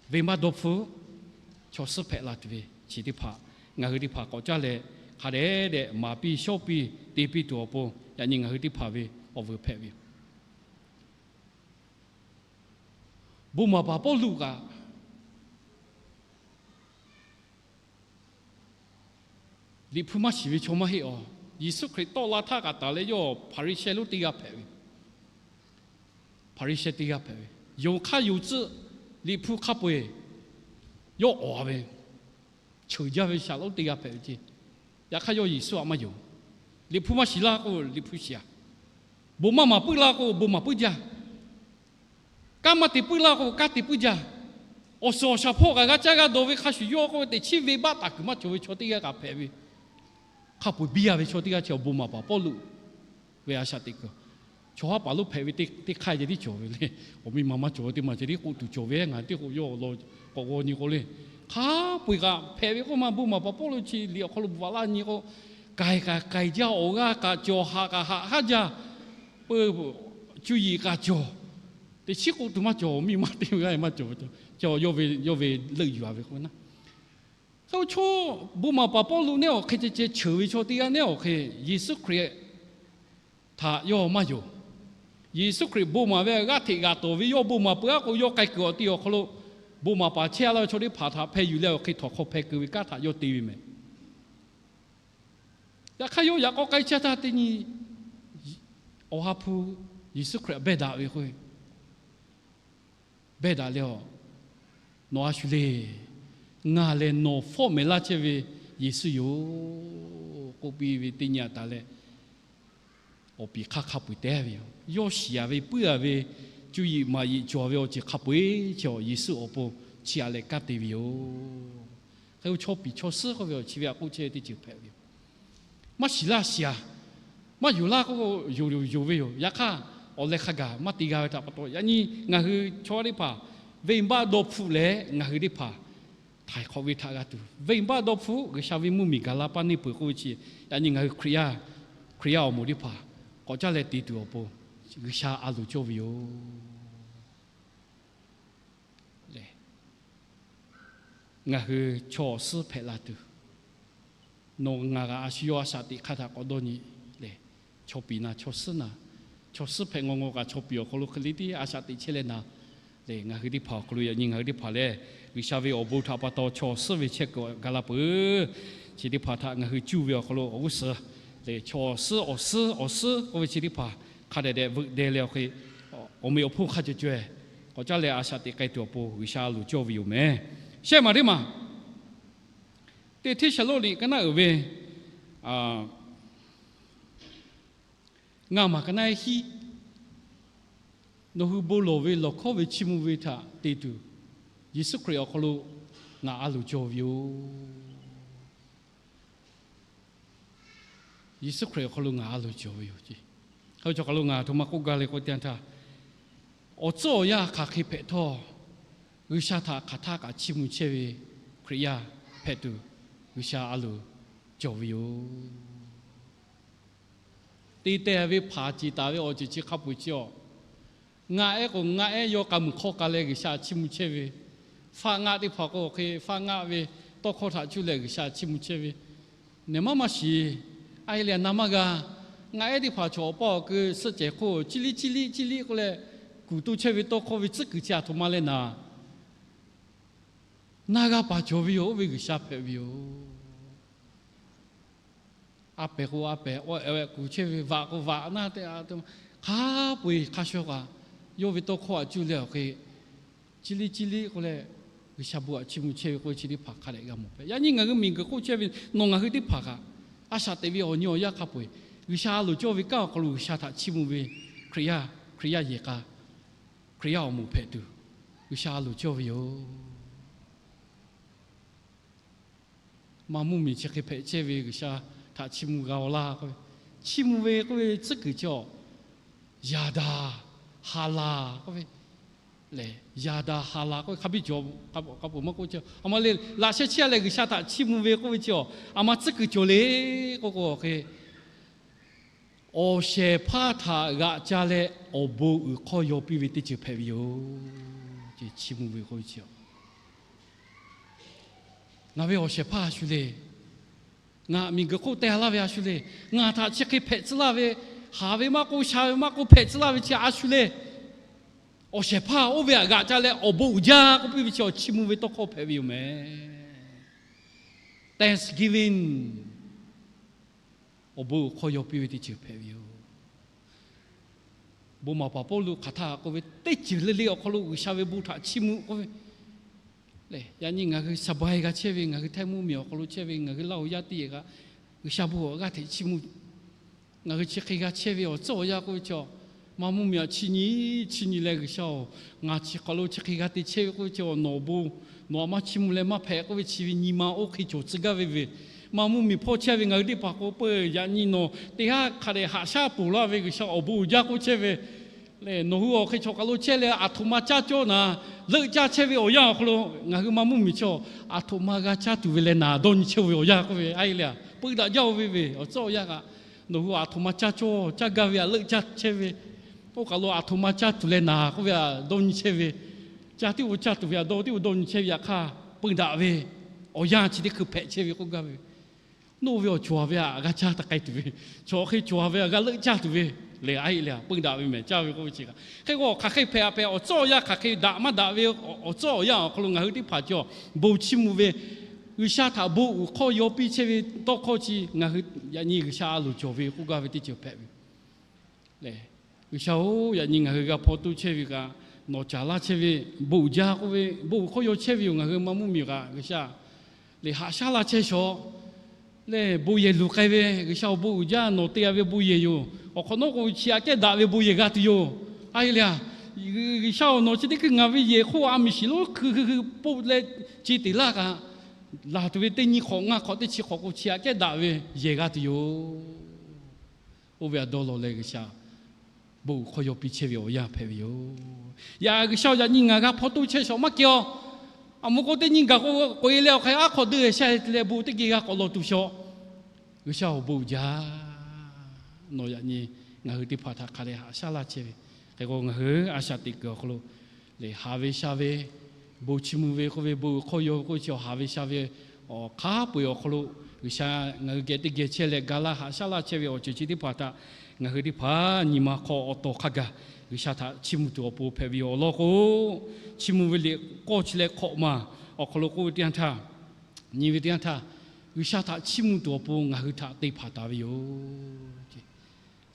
venˇbaˆ dawˇ hpfuhˆ, chaw suhˉ hpehꞈ la tuˬ ve chi teˇ hpaˍ ngaˬ hui teˇ hpaˍ k'awꞈ caˇ leh, hk'a dehꞈ dehꞈ maˍ piˇ shawˉ piˇ te piˇ tuˬ awˬ pon yaꞈ nyi ngaˬ hui teˇ hpaˍ ve awˬ vuiˬ hpehꞈ ve yoˬ. Bon maˍ paˍ Pawˇluꞈ kaꞈ Liꞈ hpu maˇ shiˍ ve chaw maˇ heˆ awˬ. Yeˍsuˆ Hkriꞈ tawˆ la htaˇ kaꞈ taˍ leh yawˇ Hpaˍriˍsehˇ lonˉ teˇ g'aˇ hpehꞈ ve. Hpaˍriˍsehˇ teˇ g'aˇ hpehꞈ ve, yonˍ hk'aˇ yonˍ tcuhˆ, Liꞈ hpu hk'a peu-eˬ yawˇ awˬ ve cheuˬ jaˇ ve shaˍ lonˉ teˇ g'aˇ hpehꞈ ve ceˇ. Yaꞈ hk'aˇ yawˇ Yeˍsuˆ htaꞈ maˇ yonˍ. Liꞈ hpu maˇ shiˍ laˇ k'o Liꞈ hpu shiˍ-a, bon maˇ maˍ puiˉ laˇ k'o bon maˍ puiˉ jaˇ. Kanˉ maˇ te puiˉ laˇ k'o kanˉ te puiˉ jaˇ. Awˬ suhˍ awˬ shaˍ hpawˇ kaꞈ g'a caˇ g'a dawˬ ve hk'a shuˍ yawˇ k'oˆ ve teꞈ chiˉ venˇbaˆ taˍ kuiˬ maˇ cawˬ ve chaw teˇ g'aˇ kaꞈ hpehꞈ ve. Hk'a peu-eˬ biˇ a ve chaw teˇ g'aˇ chi awˬ bon maˍ paˍ Pawˇluꞈ ve a shaꞈ teꞈ kuiˬ, chaw haˉ paˍ lonˉ hpehꞈ ve teˇ hk'aˇ ceh tiˉ cawˬ ve le. Awˬ miˇ ma maˇ cawˬ ve teˇ maˬ ceh tiˉ k'oˆ tuˬ cawˬ ve, ngaˬ teˇ k'o yawˇ law k'awꞈ g'aw nyi k'o le. Hk'a peu-eˬ kaꞈ hpehꞈ ve k'oˆ ma bon maˍ paˍ Pawˇluꞈ chi liꞈ awˬ hk'aw lo bvuhꞈ laˇ nyi k'o, k'ai kaꞈ k'ai jaˇ, awˬ g'aˇ kaꞈ cawˬ, haꞈ kaꞈ haꞈ haˉ jaˇ, peu cuˇ yiˍ kaꞈ cawˬ. Teꞈ chiˉ k'oˆ tuˬ maˇ cawˬ, miˇ ma teˇ g'aˇ maˇ cawˬ ve, yawˇ ve leuˆ yuˬ-a ve k'o na. Hk'e chaw bon maˍ paˍ Pawˇluꞈ neˉ awˬ hk'e ceh ceh cheuˬ ve chaw teˇ g'aˇ neˉ awˬ hk'e Yeˍsuˆ Hkriꞈ htaꞈ yawˇ maˇ yonˍ. Yeˍsuˆ Hkriꞈ bon maˍ ve g'aˇ hteꞈ g'aꞈ tawˍ ve yawˇ bon maˍ peuˬ-a k'o yawˇ k'ai kuiˬ awˬ ti awˬ hk'aw lo bon maˍ paˍ chehˇ-a laˇ ve chaw teˇ hpaˍ htaꞈ hpeh yuˬ leh awˬ hk'e htawnˍ hk'aw hpeh keu ve kanˉ htaꞈ yawˇ te ve mehˍ. Yaꞈ hk'aˇ yawˇ yaꞈ k'aw k'ai chehˇ htaˇ teˇ nyi Awˬ ha hpu Yeˍsuˆ Hkriꞈ htaꞈ behˇ daꞈ ve k'o, behˇ daꞈ leh, Nawˬ a shu le. Ngaˬ lehˬ nawˬ fawˉ mehˍ laˇ chehˇ ve Yeˍsuˆ yoˬ k'oˆ piˇ ve teˇ nyi a taˍ leh, awˬ piˍ hk'aˇ hk'a peu-eˬ te ve yoˬ. Yawˇ shiˍ-a ve puiˉ-a ve, cuˇ yiˍ maˍ yiˍ cawˬ ve awˬ ceuˬ hk'a peu-eˬ chi Yeˍsuˆ awˬ pon chiˇ aꞈ leh kanˉ te ve yoˬ. Hk'e chaw piˍ chaw suhˉ k'oˆ ve awˬ chi ve htaꞈ k'oˆ chehˇ ve teˇ ceuˬ hpehꞈ ve yoˬ. Maˇ shiˍ laˇ shiˍ-a, maˇ yonˍ laˇ k'o, yonˍ yonˍ ve yoˬ. Yaꞈ hk'aˇ, awˬ leh hk'a gaˬ maˇ te g'a ve htaꞈ pa taw, yaꞈ nyi ngaˬ hui chaw teˇ hpaˍ venˇbaˆ dawˇ hpfuhˆ leh ngaˬ hui teˇ hpaˍ htaiˍ hk'awꞈ ve htaꞈ g'a tuˬ, venˇbaˆ dawˇ hpfuhˆ G'uiˬsha ve mvuhˇmiˬ gaˬ la paˇ neˇ peuˬ k'oˆ ve chi, yaꞈ nyi ngaˬ hui Hkriꞈ yaˇ, Hkriꞈ yaˇ awˬ moˍ teˇ hpaˍ k'awꞈ caˇ leh te tuˬ awˬ pon, G'uiˬsha a loˍ cawˇ ve yoˬ. Ngaˬ hui chaw awˬ suhˉ hpehꞈ la tuˬ, nawˬ ngaˬ kaꞈ a shu yawˇ a shaꞈ teꞈ hk'aˇ htaꞈ k'awꞈ dawˇ nyi lehˬ, chaw piˍ naˍ chaw suhˉ naˍ, chaw suhˉ hpehꞈ ngaw ngaw kaꞈ chaw piˍ awˬ hk'aw lo hk'e le tiˉ a shaꞈ teꞈ chehˇ leh naˍ lehˬ, ngaˬ hui teˇ hpaˍ awˬ hk'aw lo yaꞈ nyi ngaˬ hui teˇ hpaˍ lehˬ, G'uiˬsha ve awˬ bon htaꞈ pa taw chaw awˬ suhˉ ve chehˇ kuiˬ gaˬ la peuˬ. Chi teˇ hpaˍ htaꞈ ngaˬ hui cuˇ ve awˬ hk'aw lo awˬ g'uˇ suhˍ lehˬ, chaw awˬ suhˉ awˬ suhˉ awˬ suhˉ k'oˆ ve chi teˇ hpaˍ hk'a dehꞈ dehꞈ veuꞈ deh leh awˬ hk'e, awˬ meꞈ awˬ hponˇ hk'a cawˬ caweh k'awꞈ caˇ leh a shaꞈ teꞈ k'ai tuˬ awˬ pon G'uiˬsha a loˍ cawˇ ve yoˬ meh. Shehˆ maˬ teˇ maˬ teˇ Hteˇsaˍlawˇniˆ ka naˉ uiˍ ve ngaˇ maˬ ka naˉ hiˉ, nawˬ hui bon lawˬ ve lawˬ hkawˉ ve chiˇ mvuh ve htaꞈ te tuˬ, Yeˍsuˆ Hkriꞈ awˬ hk'aw lo ngaˬ a loˍ cawˬ ve yoˬ. Yeˍsuˆ Hkriꞈ awˬ hk'aw lo ngaˬ a loˍ cawˬ ve yoˬ. Hk'e cawˬ hk'aw lo ngaˬ aˬ htoꞈ ma k'oˆ gaˇ le k'oˆ teˇ yanˇ htaˇ, awˬ tcuhˉ awˬ yanˇ hk'aˬ hk'e hpehꞈ htawˇ, G'uiˬsha htaꞈ hk'aˬ htaˇ kaꞈ chiˇ mvuh chehˇ ve Hkriꞈ yaˇ hpehꞈ tuˬ, G'uiˬsha a loˍ cawˬ ve yoˬ. Te teh ve hpanˍ ceˬ taˍ ve awˬ ceuˬ chi hk'a peu-eˬ chi awˬ, ngaˆ ehˉ k'o ngaˆ ehˉ yawˇ k'a muiˬ hk'awˇ k'a leh G'uiˬsha chiˇ mvuh chehˇ ve, faˆ ngaˆ teˇ hpaˍ k'o hk'e faˆ ngaˆ ve tawˇ hkawˇ htaꞈ cuˇ leh G'uiˬsha chiˇ mvuh chehˇ ve, nehˬ maˇ maˇ shiˍ. A e leh na maˇ g'a. Ngaˆ ehˉ teˇ hpaˍ chaw awˬ paˇ awˬ keu suhˆ cehˬ hk'oˆ ciˇ liˇ ciˇ liˇ ciˇ liˇ k'oˆ leh, kuˬ to chehˇ ve tawˇ hkawˇ ve tcuhˉ kuiˬ chi aˬ htoꞈ ma leh naˍ, na g'a paˍ cawˬ ve yoˬ. Oˇ ve G'uiˬsha hpehꞈ ve yoˬ. A pehˬ k'o a pehˬ, awˬ ehˍ kuˬ chehˇ ve, vaꞈ k'o vaꞈ naˇ te, hk'a peu-eˬ hk'a shaw kaꞈ, yawˇ ve tawˇ hkawˇ htaꞈ cuˇ leh awˬ hk'e, ciˇ liˇ ciˇ liˇ k'oˆ leh, G'uiˬsha bon htaꞈ chiˇ mvuh chehˇ ve k'oˆ ve chi teˇ hpaˍ hk'a dehꞈ g'a mawˬ hpehꞈ. Yaꞈ nyi ngaˬ hui miˬguiˬ hk'oˆ chehˇ ve nawˬ ngaˬ hui teˇ hpaˍ kaꞈ, a shaꞈ teꞈ ve awˬ nyi awˬ yanˇ hk'a peu-eˬ, G'uiˬsha a loˍ cawˇ ve kanˉ awˬ hk'aw lo G'uiˬsha htaꞈ chiˇ mvuh ve Hkriꞈ yaˇ, Hkriꞈ yaˇ yehˬ k'a, Hkriꞈ yaˇ awˬ moˍ hpehꞈ tuˬ, G'uiˬsha a loˍ cawˇ ve yoˬ. Maˇ mvuhˇmiˬ chi hk'e hpehꞈ chehˇ ve G'uiˬsha htaꞈ chiˇ mvuh g'a-oˬ laˇ k'oˆ ve, chiˇ mvuh ve k'oˆ ve tcuhˉ kuiˬ chi awˬ, yaꞈ daꞈ ha laˬ k'oˆ ve lehˬ, yaꞈ daꞈ ha laˬ k'oˆ ve hk'a biˇ cawˬ, k'a peuˬ maˇ k'oˆ ce, a ma le, laꞈ sheh chiˇ a leh G'uiˬsha htaꞈ chiˇ mvuh ve k'oˆ ve chi awˬ, a ma tcuhˉ kuiˬ cawˬ le k'oˆ k'o hk'e, awˬ shehˍ hpaˇ htaꞈ g'aꞈ ca leh awˬ bon uiˍ hk'awˇ yaw piˇ ve teˇ ceuˬ hpehꞈ ve yoˬ. Chi chiˇ mvuh ve k'oˆ ve chi awˬ, ngaˬ ve awˬ shehˍ hpaˇ a shu le. Ngaˬ miˬguiˬ hk'oˆ teh laˇ ve a shu le. Ngaˬ htaꞈ chi hk'e hpehꞈ tcuh laˇ ve, haˍ ve maˇ k'oˆ, sha ve maˇ k'oˆ, hpehꞈ tcuh laˇ ve chi a shu le. Awˬ shehˍ hpaˇ oˇ ve htaꞈ g'aꞈ ca leh awˬ bon uiˍ jaˇ k'oˆ piˇ ve chi awˬ chiˇ mvuh ve tawˇ hkawˇ hpehꞈ ve yoˬ meh. Thanksgiving, awˬ bon uiˍ hk'awˇ yaw piˇ ve teˇ ceuˬ hpehꞈ ve yoˬ. Bon maˍ paˍ Pawˇluꞈ hk'aˬ htaˇ k'oˆ ve, teˇ ceuˬ le le awˬ hk'aw lo G'uiˬsha ve bon htaꞈ chiˇ mvuh k'oˆ ve, yaꞈ nyi ngaˬ hui saˍbai g'a chehˇ ve, ngaˬ hui htaiˇ mvuhˇmiˬ awˬ hk'aw lo chehˇ ve, ngaˬ hui Laˇ huˍ yaˇ teˇ yehˬ kaꞈ, G'uiˬsha bon awˬ g'aˇ hteꞈ chiˇ mvuh. Ngaˬ hui chi hk'e g'a chehˇ ve awˬ tcuhˉ awˬ yanˇ k'oˆ ve chi awˬ, maˇ mvuhˇmiˬ htaꞈ chiˇ nyi, chiˇ nyi leh, G'uiˬsha-oˬ, ngaˬ chi hk'aw lo chi hk'e g'a te chehˇ ve k'oˆ ve chi awˬ, nawˬ bon, nawˬ htaꞈ maˇ chiˇ mvuh leh maˇ hpehꞈ k'oˆ ve chi ve nyi ma oˇ hk'e cawˬ tcuh gaˇ ve ve, maˇ mvuhˇmiˬ hpawˇ chehˇ ve ngaˬ hui teˇ hpaˍ k'o peu, yaꞈ nyi nawˬ teˇ g'aˇ hk'a dehꞈ haꞈ shaˉ ponˬ laˇ ve G'uiˬsha awˬ bon uiˍ jaˇ k'oˆ chehˇ ve, lehˬ nawˬ hui awˬ hk'e chaw hk'aˬ lo chehˇ leh aˬ htoꞈ ma caˇ cawˇ naˍ, leuˆ caˇ chehˇ ve awˬ yanˇ awˬ hk'aw lo ngaˬ hui maˇ mvuhˇmiˬ chi awˬ, aˬ htoꞈ ma g'a caˇ tuˬ ve leh naˍ dawˇ nyi chehˇ ve awˬ yanˇ k'oˆ ve a e le, peu daꞈ jaˇ-oˬ ve ve awˬ tcuhˉ awˬ yanˇ kaꞈ, nawˬ hui aˬ htoꞈ ma caˇ cawˇ caˇ gaˇ ve htaꞈ leuˆ caˇ chehˇ ve, oˇ kaˬ lo aˬ htoꞈ ma caˇ tuˬ leh naˍ k'oˆ ve htaꞈ dawˇ nyi chehˇ ve, caˇ tiˉ g'aˇ caˇ tuˬ ve htaꞈ dawˇ tiˉ g'aˇ dawˇ nyi chehˇ ve yaꞈ hk'aˇ, peu daꞈ ve awˬ yanˇ chi teˇ hkui hpehꞈ chehˇ ve k'oˆ gaˇ ve, nawˬ ve awˬ cawˬ ve htaꞈ g'a caˇ taˍ k'ai tuˬ ve, chaw hk'e cawˬ ve htaꞈ g'a leuˆ caˇ tuˬ ve, lehˬ a e le, peu daꞈ ve mehˬ caˇ ve k'oˆ ve chi kaꞈ, hk'e k'o hk'aˬ hk'e hpehꞈ a hpehꞈ awˬ tcuhˉ awˬ yanˇ hk'aˬ hk'e daꞈ maˇ daꞈ ve awˬ tcuhˉ awˬ yanˇ awˬ hk'aw lo ngaˬ hui teˇ hpaˍ cawˬ bon chiˇ mvuh ve, G'uiˬsha htaꞈ bon uiˍ hk'awˇ yaw piˇ chehˇ ve tawˇ hkawˇ chi ngaˬ hui yaꞈ nyi G'uiˬsha a loˍ cawˬ ve k'oˆ gaˇ ve teˇ ceuˬ hpehꞈ ve G'uiˬsha-oˬ, yaꞈ nyi ngaˬ hui g'a hpaw toˇ chehˇ ve kaꞈ, nawˬ caˍ laˇ chehˇ ve bon uiˍ jaˇ k'oˆ ve, bon uiˍ hk'awˇ yaw chehˇ ve yoˬ. Ngaˬ hui maˇ mvuhˇmiˬ kaꞈ G'uiˬsha lehˬ haꞈ shaˉ laˇ chehˇ shawˍ lehˬ, bon yehˬ luˬ k'ai ve G'uiˬsha awˬ bon uiˍ jaˇ, nawˬ te g'a ve bon yehˬ yoˬ. Awˬ hk'awꞈ nawˉ k'o chi aꞈ kehˉ daꞈ ve bon yehˬ g'a tuˬ yoˬ. A e le, G'uiˬsha-oˬ, nawˬ chi teˇ hkui ngaˬ ve yehˬ hk'oˆ a miˬ shiˍ lonˉ hkui hkui hkui poˆ leh ce teꞈ laˇ kaꞈ, laˬ tuˬ ve teˇ nyi hk'awꞈ ngaˇ hk'awꞈ teˇ chi hk'awꞈ k'o chi aꞈ kehˉ daꞈ ve yehˬ g'a tuˬ yoˬ. Oˇ ve awˬ dawˇ law leh G'uiˬsha bon uiˍ hk'awˇ yaw piˇ chehˇ ve awˬ yanˇ hpehꞈ ve yoˬ. Yaꞈ G'uiˬsha-oˬ, yaꞈ nyi ngaˬ g'a hpaw toˇ chehˇ shawˍ maˇ k'ai-aw. A mui k'o teˇ nyi gaˬ k'o k'oꞈ-e leh awˬ hk'aˇ aˉ hk'aw deuˇ shaˇ leh bon teˇ geh g'a k'awꞈ lawˬ tuˬ shawˍ. G'uiˬsha-oˬ, bon uiˍ jaˇ. Nawˬ yaꞈ nyi ngaˬ hui teˇ hpaˍ htaꞈ hk'a dehꞈ haꞈ shaˉ laˇ chehˇ ve, hk'e k'o ngaˬ hui a shaꞈ teꞈ kuiˬ awˬ hk'aw lo lehˬ, haˍ ve sha ve bon chiˇ mvuh ve k'oˆ ve bon uiˍ hk'awˇ yaw ve k'oˆ ve chi, haˍ ve sha ve awˬ hk'a peu-eˬ awˬ hk'aw lo G'uiˬsha ngaˬ hui geh teˇ geh chehˇ leh ga laˇ haꞈ shaˉ laˇ chehˇ ve awˬ ceuˬ chi teˇ hpaˍ htaꞈ ngaˬ hui teˇ hpaˍ nyi ma hk'aw awˬ tawˍ hk'a gaˬ G'uiˬsha htaꞈ chiˇ mvuh tuˬ awˬ pon hpehꞈ ve yoˬ. Awˬ lawn k'o, chiˇ mvuh ve liꞈ k'awˇ chi leh hkawꞈ maˬ awˬ hk'aw lo k'oˆ ve teˇ yanˇ htaˇ, nyi ve teˇ yanˇ htaˇ, G'uiˬsha htaꞈ chiˇ mvuh tuˬ awˬ pon ngaˬ hui htaꞈ te hpanˍ taˍ ve yoˬ.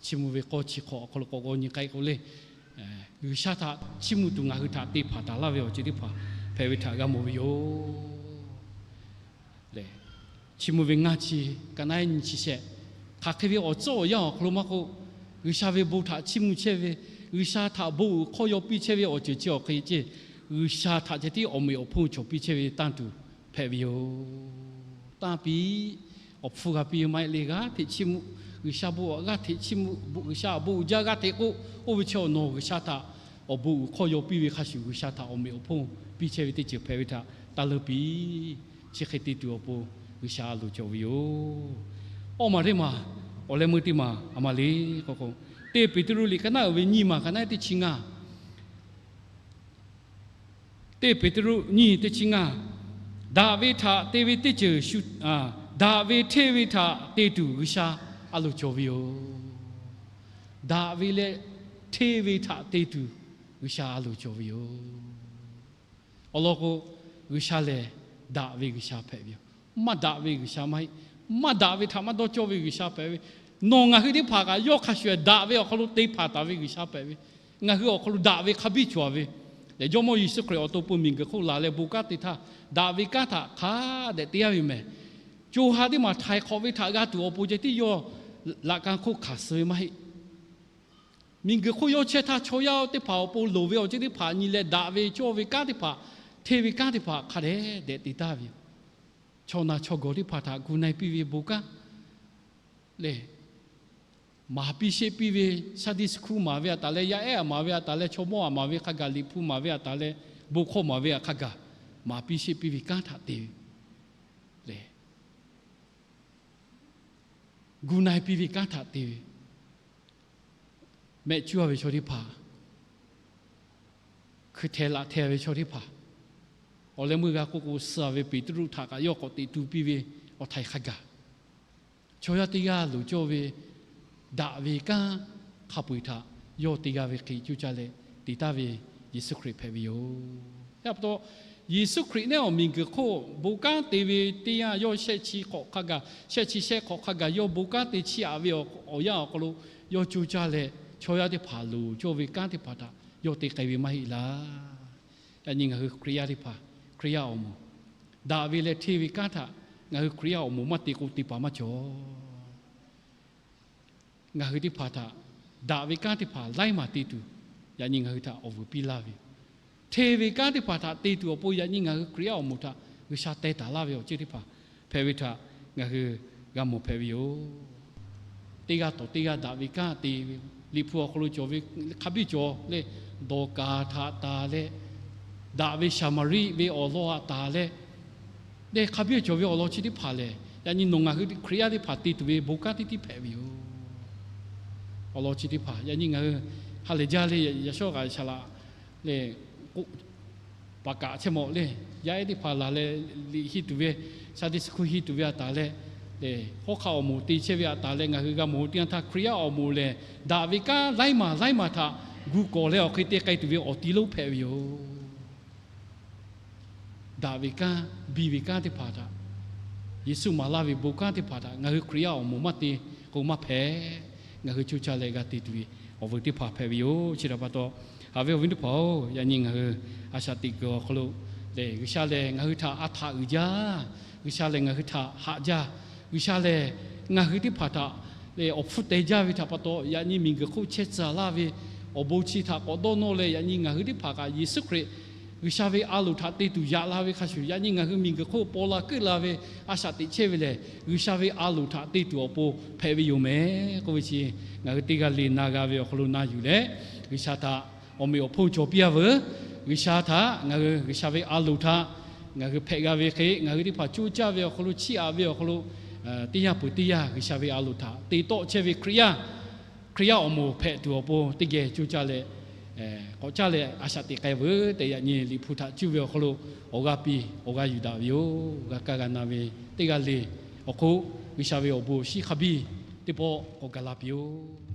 Chiˇ mvuh ve k'awˇ chi hk'awꞈ awˬ hk'aw lo k'awꞈ g'aw nyi k'ai k'o lehˬ, G'uiˬsha htaꞈ chiˇ mvuh tuˬ ngaˬ hui htaꞈ te hpanˍ taˍ laˇ ve awˬ ceuˬ teˇ hpaˍ hpehꞈ ve htaꞈ g'a mawˬ ve yoˬ. Chiˇ mvuh ve ngaˇ chi, ka naˉ nyi chi shehˆ, hk'aˬ hk'e ve awˬ tcuhˉ awˬ yanˇ awˬ hk'aw lo maˇ k'oˆ, G'uiˬsha ve bon htaꞈ chiˇ mvuh chehˇ ve, G'uiˬsha htaꞈ bon uiˍ hk'awˇ yaw piˇ chehˇ ve awˬ ceuˬ chi awˬ hk'e ceˇ, G'uiˬsha htaꞈ ceh tiˉ awˬ meꞈ awˬ hponˇ cawˬ piˇ chehˇ ve tanˇ tuˬ hpehꞈ ve yoˬ. Tanˇ piˇ, awˬ hpfuhˇ g'a piˇ ve maˇ heˆ le, g'aˇ hteꞈ chiˇ mvuh, G'uiˬsha bon g'aˇ hteꞈ chiˇ mvuh, G'uiˬsha awˬ bon uiˍ jaˇ g'aˇ hteꞈ k'oˆ, oˇ ve chi awˬ nawˬ G'uiˬsha htaꞈ awˬ bon uiˍ hk'awˇ yaw piˇ ve hk'a shuˍ G'uiˬsha htaꞈ awˬ meꞈ awˬ hponˇ piˇ chehˇ ve teˇ ceuˬ hpehꞈ ve htaꞈ taˇ leunˇ piˇ. Chi hk'e te tuˬ awˬ pon G'uiˬsha a loˍ cawˬ ve yoˬ. Awˇ maˬ teˇ maˬ, awˬ leh meuˇ teˇ maˬ a ma le k'o k'o, teˇ Peˍtruˆ liꞈ ka naˉ uiˍ ve nyiˇ maˬ ka naˉ teˇ chi ngaˇ, teˇ Peˍtruˆ nyiˇ teˇ chi ngaˇ, daꞈ ve htaꞈ te ve teˇ ceuˬ shu, daꞈ ve hteˇ ve htaꞈ te tuˬ G'uiˬsha a loˍ cawˬ ve yoˬ. Daꞈ ve leh hteˇ ve htaꞈ te tuˬ G'uiˬsha a loˍ cawˬ ve yoˬ. Awˬ lawn k'o, G'uiˬsha lehˬ daꞈ ve G'uiˬsha hpehꞈ ve yoˬ. Maˇ daꞈ ve G'uiˬsha maˇ heˆ. Maˇ daꞈ ve htaꞈ maˇ dawˇ cawˇ ve G'uiˬsha hpehꞈ ve. Nawˬ ngaˬ hui teˇ hpaˍ kaꞈ yawˇ hk'a shuˍ daꞈ ve awˬ hk'aw lo te hpanˍ taˍ ve G'uiˬsha hpehꞈ ve. Ngaˬ hui awˬ hk'aw lo daꞈ ve hk'a biˇ cawˬ ve. Jawˇmawˇ Yeˍsuˆ Hkriꞈ awˬ to pon miˬguiˬ hk'oˆ laˬ leh bon kanˉ te htaˇ, daꞈ ve kanˉ htaꞈ hk'a dehꞈ te yaˇ ve mehˍ. Co ha teˇ maˬ htaiˍ hk'awꞈ ve htaꞈ g'a tuˬ awˬ pon ceh tiˉ yawˇ laꞈ ka hk'oˆ hkanˍ suh ve maˇ heˆ. Miˬguiˬ hk'oˆ yawˇ chehˇ htaˇ chaw yaˇ teˇ hpaˍ awˬ pon loˍ ve awˬ ceuˬ teˇ hpaˍ nyi leh daꞈ ve cawˇ ve kanˉ teˇ hpaˍ, hteˇ ve kanˉ teˇ hpaˍ hk'a dehꞈ dehꞈ te taˍ ve yoˬ. Chaw na chaw gawˬ teˇ hpaˍ htaꞈ gu na-e piˇ ve bon kanˉ lehˬ, maˍ piˇ sheˆ piˇ ve, Sunday school maˍ ve a taˍ leh, yaˇ ehˉ a maˍ ve a taˍ leh, chaw mawˇ a maˍ ve hk'a gaˬ, liꞈ hpu maˍ ve a taˍ leh, bon hkawˇ maˍ ve a hk'a gaˬ, maˍ piˇ sheˆ piˇ ve kanˉ htaꞈ te ve lehˬ, gu na-e piˇ ve kanˉ htaꞈ te ve, mehˆ cuˇ a ve chaw teˇ hpaˍ, hkui hteh laꞈ hteh ve chaw teˇ hpaˍ, awˬ leh meuˇ g'a k'oˆ k'o, suh ve Peˍtruˆ htaꞈ kaꞈ yawˇ k'awꞈ teꞈ tu piˇ ve awˬ htaiˍ hk'a gaˬ, chaw yaˇ teˇ g'aˇ loˍ cawˇ ve daꞈ ve kanˉ hk'a peu-eˬ htaꞈ yawˇ te g'a ve hk'e coˇ caˇ leh te taˍ ve Yeˍsuˆ Hkriꞈ hpehꞈ ve yoˬ. Yaˇ pa taw, Yeˍsuˆ Hkriꞈ neˉ awˬ miˬguiˬ hk'oˆ bon kanˉ te ve teˇ yanˇ, yawˇ shehˆ chi hk'awꞈ hk'a gaˬ, shehˆ chi shehˆ hk'awꞈ hk'a gaˬ yawˇ bon kanˉ te chiˇ aꞈ ve awˬ yanˇ awˬ hk'aw lo, yawˇ coˇ caˇ leh chaw yaˇ teˇ hpaˍ loˍ cawˇ ve kanˉ teˇ hpaˍ htaꞈ yawˇ te k'ai ve maˇ heˆ laˇ. Yaꞈ nyi ngaˬ hui Hkriꞈ yaˇ teˇ hpaˍ, Hkriꞈ yaˇ awˬ moˍ, daꞈ ve leh hteˇ ve kanˉ htaꞈ ngaˬ hui Hkriꞈ yaˇ awˬ moˍ maˇ te k'o, te paˍ maˇ cawˬ. Ngaˬ hui teˇ hpaˍ htaꞈ daꞈ ve kanˉ teˇ hpaˍ laiˉ maˬ te tuˬ, yaꞈ nyi ngaˬ hui htaꞈ awˬ vuiˬ piˇ laˇ ve yoˬ. Hteˇ ve kanˉ teˇ hpaˍ htaꞈ te tuˬ awˬ pon yaꞈ nyi ngaˬ hui Hkriꞈ yaˇ awˬ moˍ htaꞈ G'uiˬsha teh taˍ laˇ ve awˬ ceuˬ teˇ hpaˍ hpehꞈ ve htaꞈ ngaˬ hui g'a mawˬ hpehꞈ ve yoˬ. Teˇ g'aˇ tawˍ teˇ g'aˇ daꞈ ve kanˉ te ve, Liꞈ hpu awˬ hk'aw lo cawˬ ve hk'a biˇ cawˬ leh, Dawˍkaˍ htaꞈ taˍ leh, daꞈ ve Saˍmaˍriˆ ve awˬ lawn htaꞈ taˍ leh, leh hk'a biˇ cawˬ ve awˬ lawn chi teˇ hpaˍ lehˬ, yaꞈ nyi nawˬ ngaˬ hui Hkriꞈ yaˇ teˇ hpaˍ te tuˬ ve bon kanˉ teˇ tiˉ hpehꞈ ve yoˬ. Awˬ lawn chi teˇ hpaˍ yaꞈ nyi ngaˬ hui ha lehˬ jaˇ leh yaꞈ shawˉ kaꞈ shaˍ laꞈ leh, paˍ kaꞈ chehˇ mawˬ leh, yaˇ ehˉ teˇ hpaˍ laˬ leh, liꞈ henˇ tuˬ ve, Sunday school henˇ tuˬ ve a taˍ leh, hawˉ hk'aˆ awˬ moˍ te chehˇ ve a taˍ leh, ngaˬ hui g'a mawˬ teˇ yanˇ htaˇ, Hkriꞈ yaˇ awˬ moˍ lehˬ daꞈ ve kanˉ laiˉ maˬ laiˉ maˬ htaꞈ gu kawˍ leh awˬ hk'e te k'ai tuˬ ve awˬ ti lonˉ hpehꞈ ve yoˬ. Daꞈ ve kanˉ, biˇ ve kanˉ teˇ hpaˍ htaꞈ, Yeˍsuˆ maˍ laˇ ve bon kanˉ teˇ hpaˍ htaꞈ ngaˬ hui Hkriꞈ yaˇ awˬ moˍ maˇ te k'o maˇ hpehꞈ. Ngaˬ hui coˇ caˇ leh g'a te tuˬ ve awˬ vuiˬ teˇ hpaˍ hpehꞈ ve yoˬ. Chi htaꞈ pa taw, haꞈ ve awˬ viˉ teˇ hpaˍ-oˬ, yaꞈ nyi ngaˬ hui a shaꞈ teꞈ kuiˬ awˬ hk'aw lo lehˬ, G'uiˬsha lehˬ ngaˬ hui htaꞈ a htaꞈ uiˍ jaˇ. G'uiˬsha lehˬ ngaˬ hui htaꞈ haꞈ jaˇ. G'uiˬsha lehˬ ngaˬ hui teˇ hpaˍ htaꞈ lehˬ awˬ hpfuhˇ teh jaˇ ve htaꞈ pa taw, yaꞈ nyi miˬguiˬ hk'oˆ chehˇ tcuh laˇ ve awˬ bon chi htaꞈ k'awꞈ dawˇ nawˇ leh, yaꞈ nyi ngaˬ hui teˇ hpaˍ kaꞈ Yeˍsuˆ Hkriꞈ G'uiˬsha ve a loˍ htaꞈ te tuˬ yaꞈ la ve hk'a shuˍ, yaꞈ nyi ngaˬ hui miˬguiˬ hk'oˆ paw la keuˆ la ve a shaꞈ teꞈ chehˇ ve lehˬ, G'uiˬsha ve a loˍ htaꞈ te tuˬ awˬ pon hpehꞈ ve yoˬ mehˍ k'oˆ ve chi, ngaˬ hui teˇ g'aˇ le na g'a ve awˬ hk'aw lo na yuˬ leh, G'uiˬsha htaꞈ awˬ meꞈ awˬ hponˇ cawˬ piˇ-a veuˬ. G'uiˬsha htaꞈ ngaˬ hui G'uiˬsha ve a loˍ htaꞈ ngaˬ hui hpehꞈ g'a ve hk'e, ngaˬ hui teˇ hpaˍ coˇ caˇ ve awˬ hk'aw lo, chiˇ aꞈ ve awˬ hk'aw lo, teˇ yanˇ peuˬ teˇ yanˇ G'uiˬsha ve a loˍ htaꞈ te tawˆ chehˇ ve Hkriꞈ yaˇ, Hkriꞈ yaˇ awˬ moˍ hpehꞈ tuˬ awˬ pon teˇ geh coˇ caˇ leh, k'awꞈ caˇ leh a shaꞈ teꞈ k'ai veuˬ tehꞈ, yaꞈ nyi Liꞈ hpu htaꞈ cuˇ ve awˬ hk'aw lo awˬ g'aˇ piˇ awˬ g'aˇ yuˬ daꞈ ve yoˬ. G'a kaˇ g'a na ve teˇ g'aˇ le awˬ hk'oˆ, G'uiˬsha ve awˬ bon shinˉ hk'a biˇ teˇ pawˆ k'awꞈ gaˬ la piˇ-oˆ.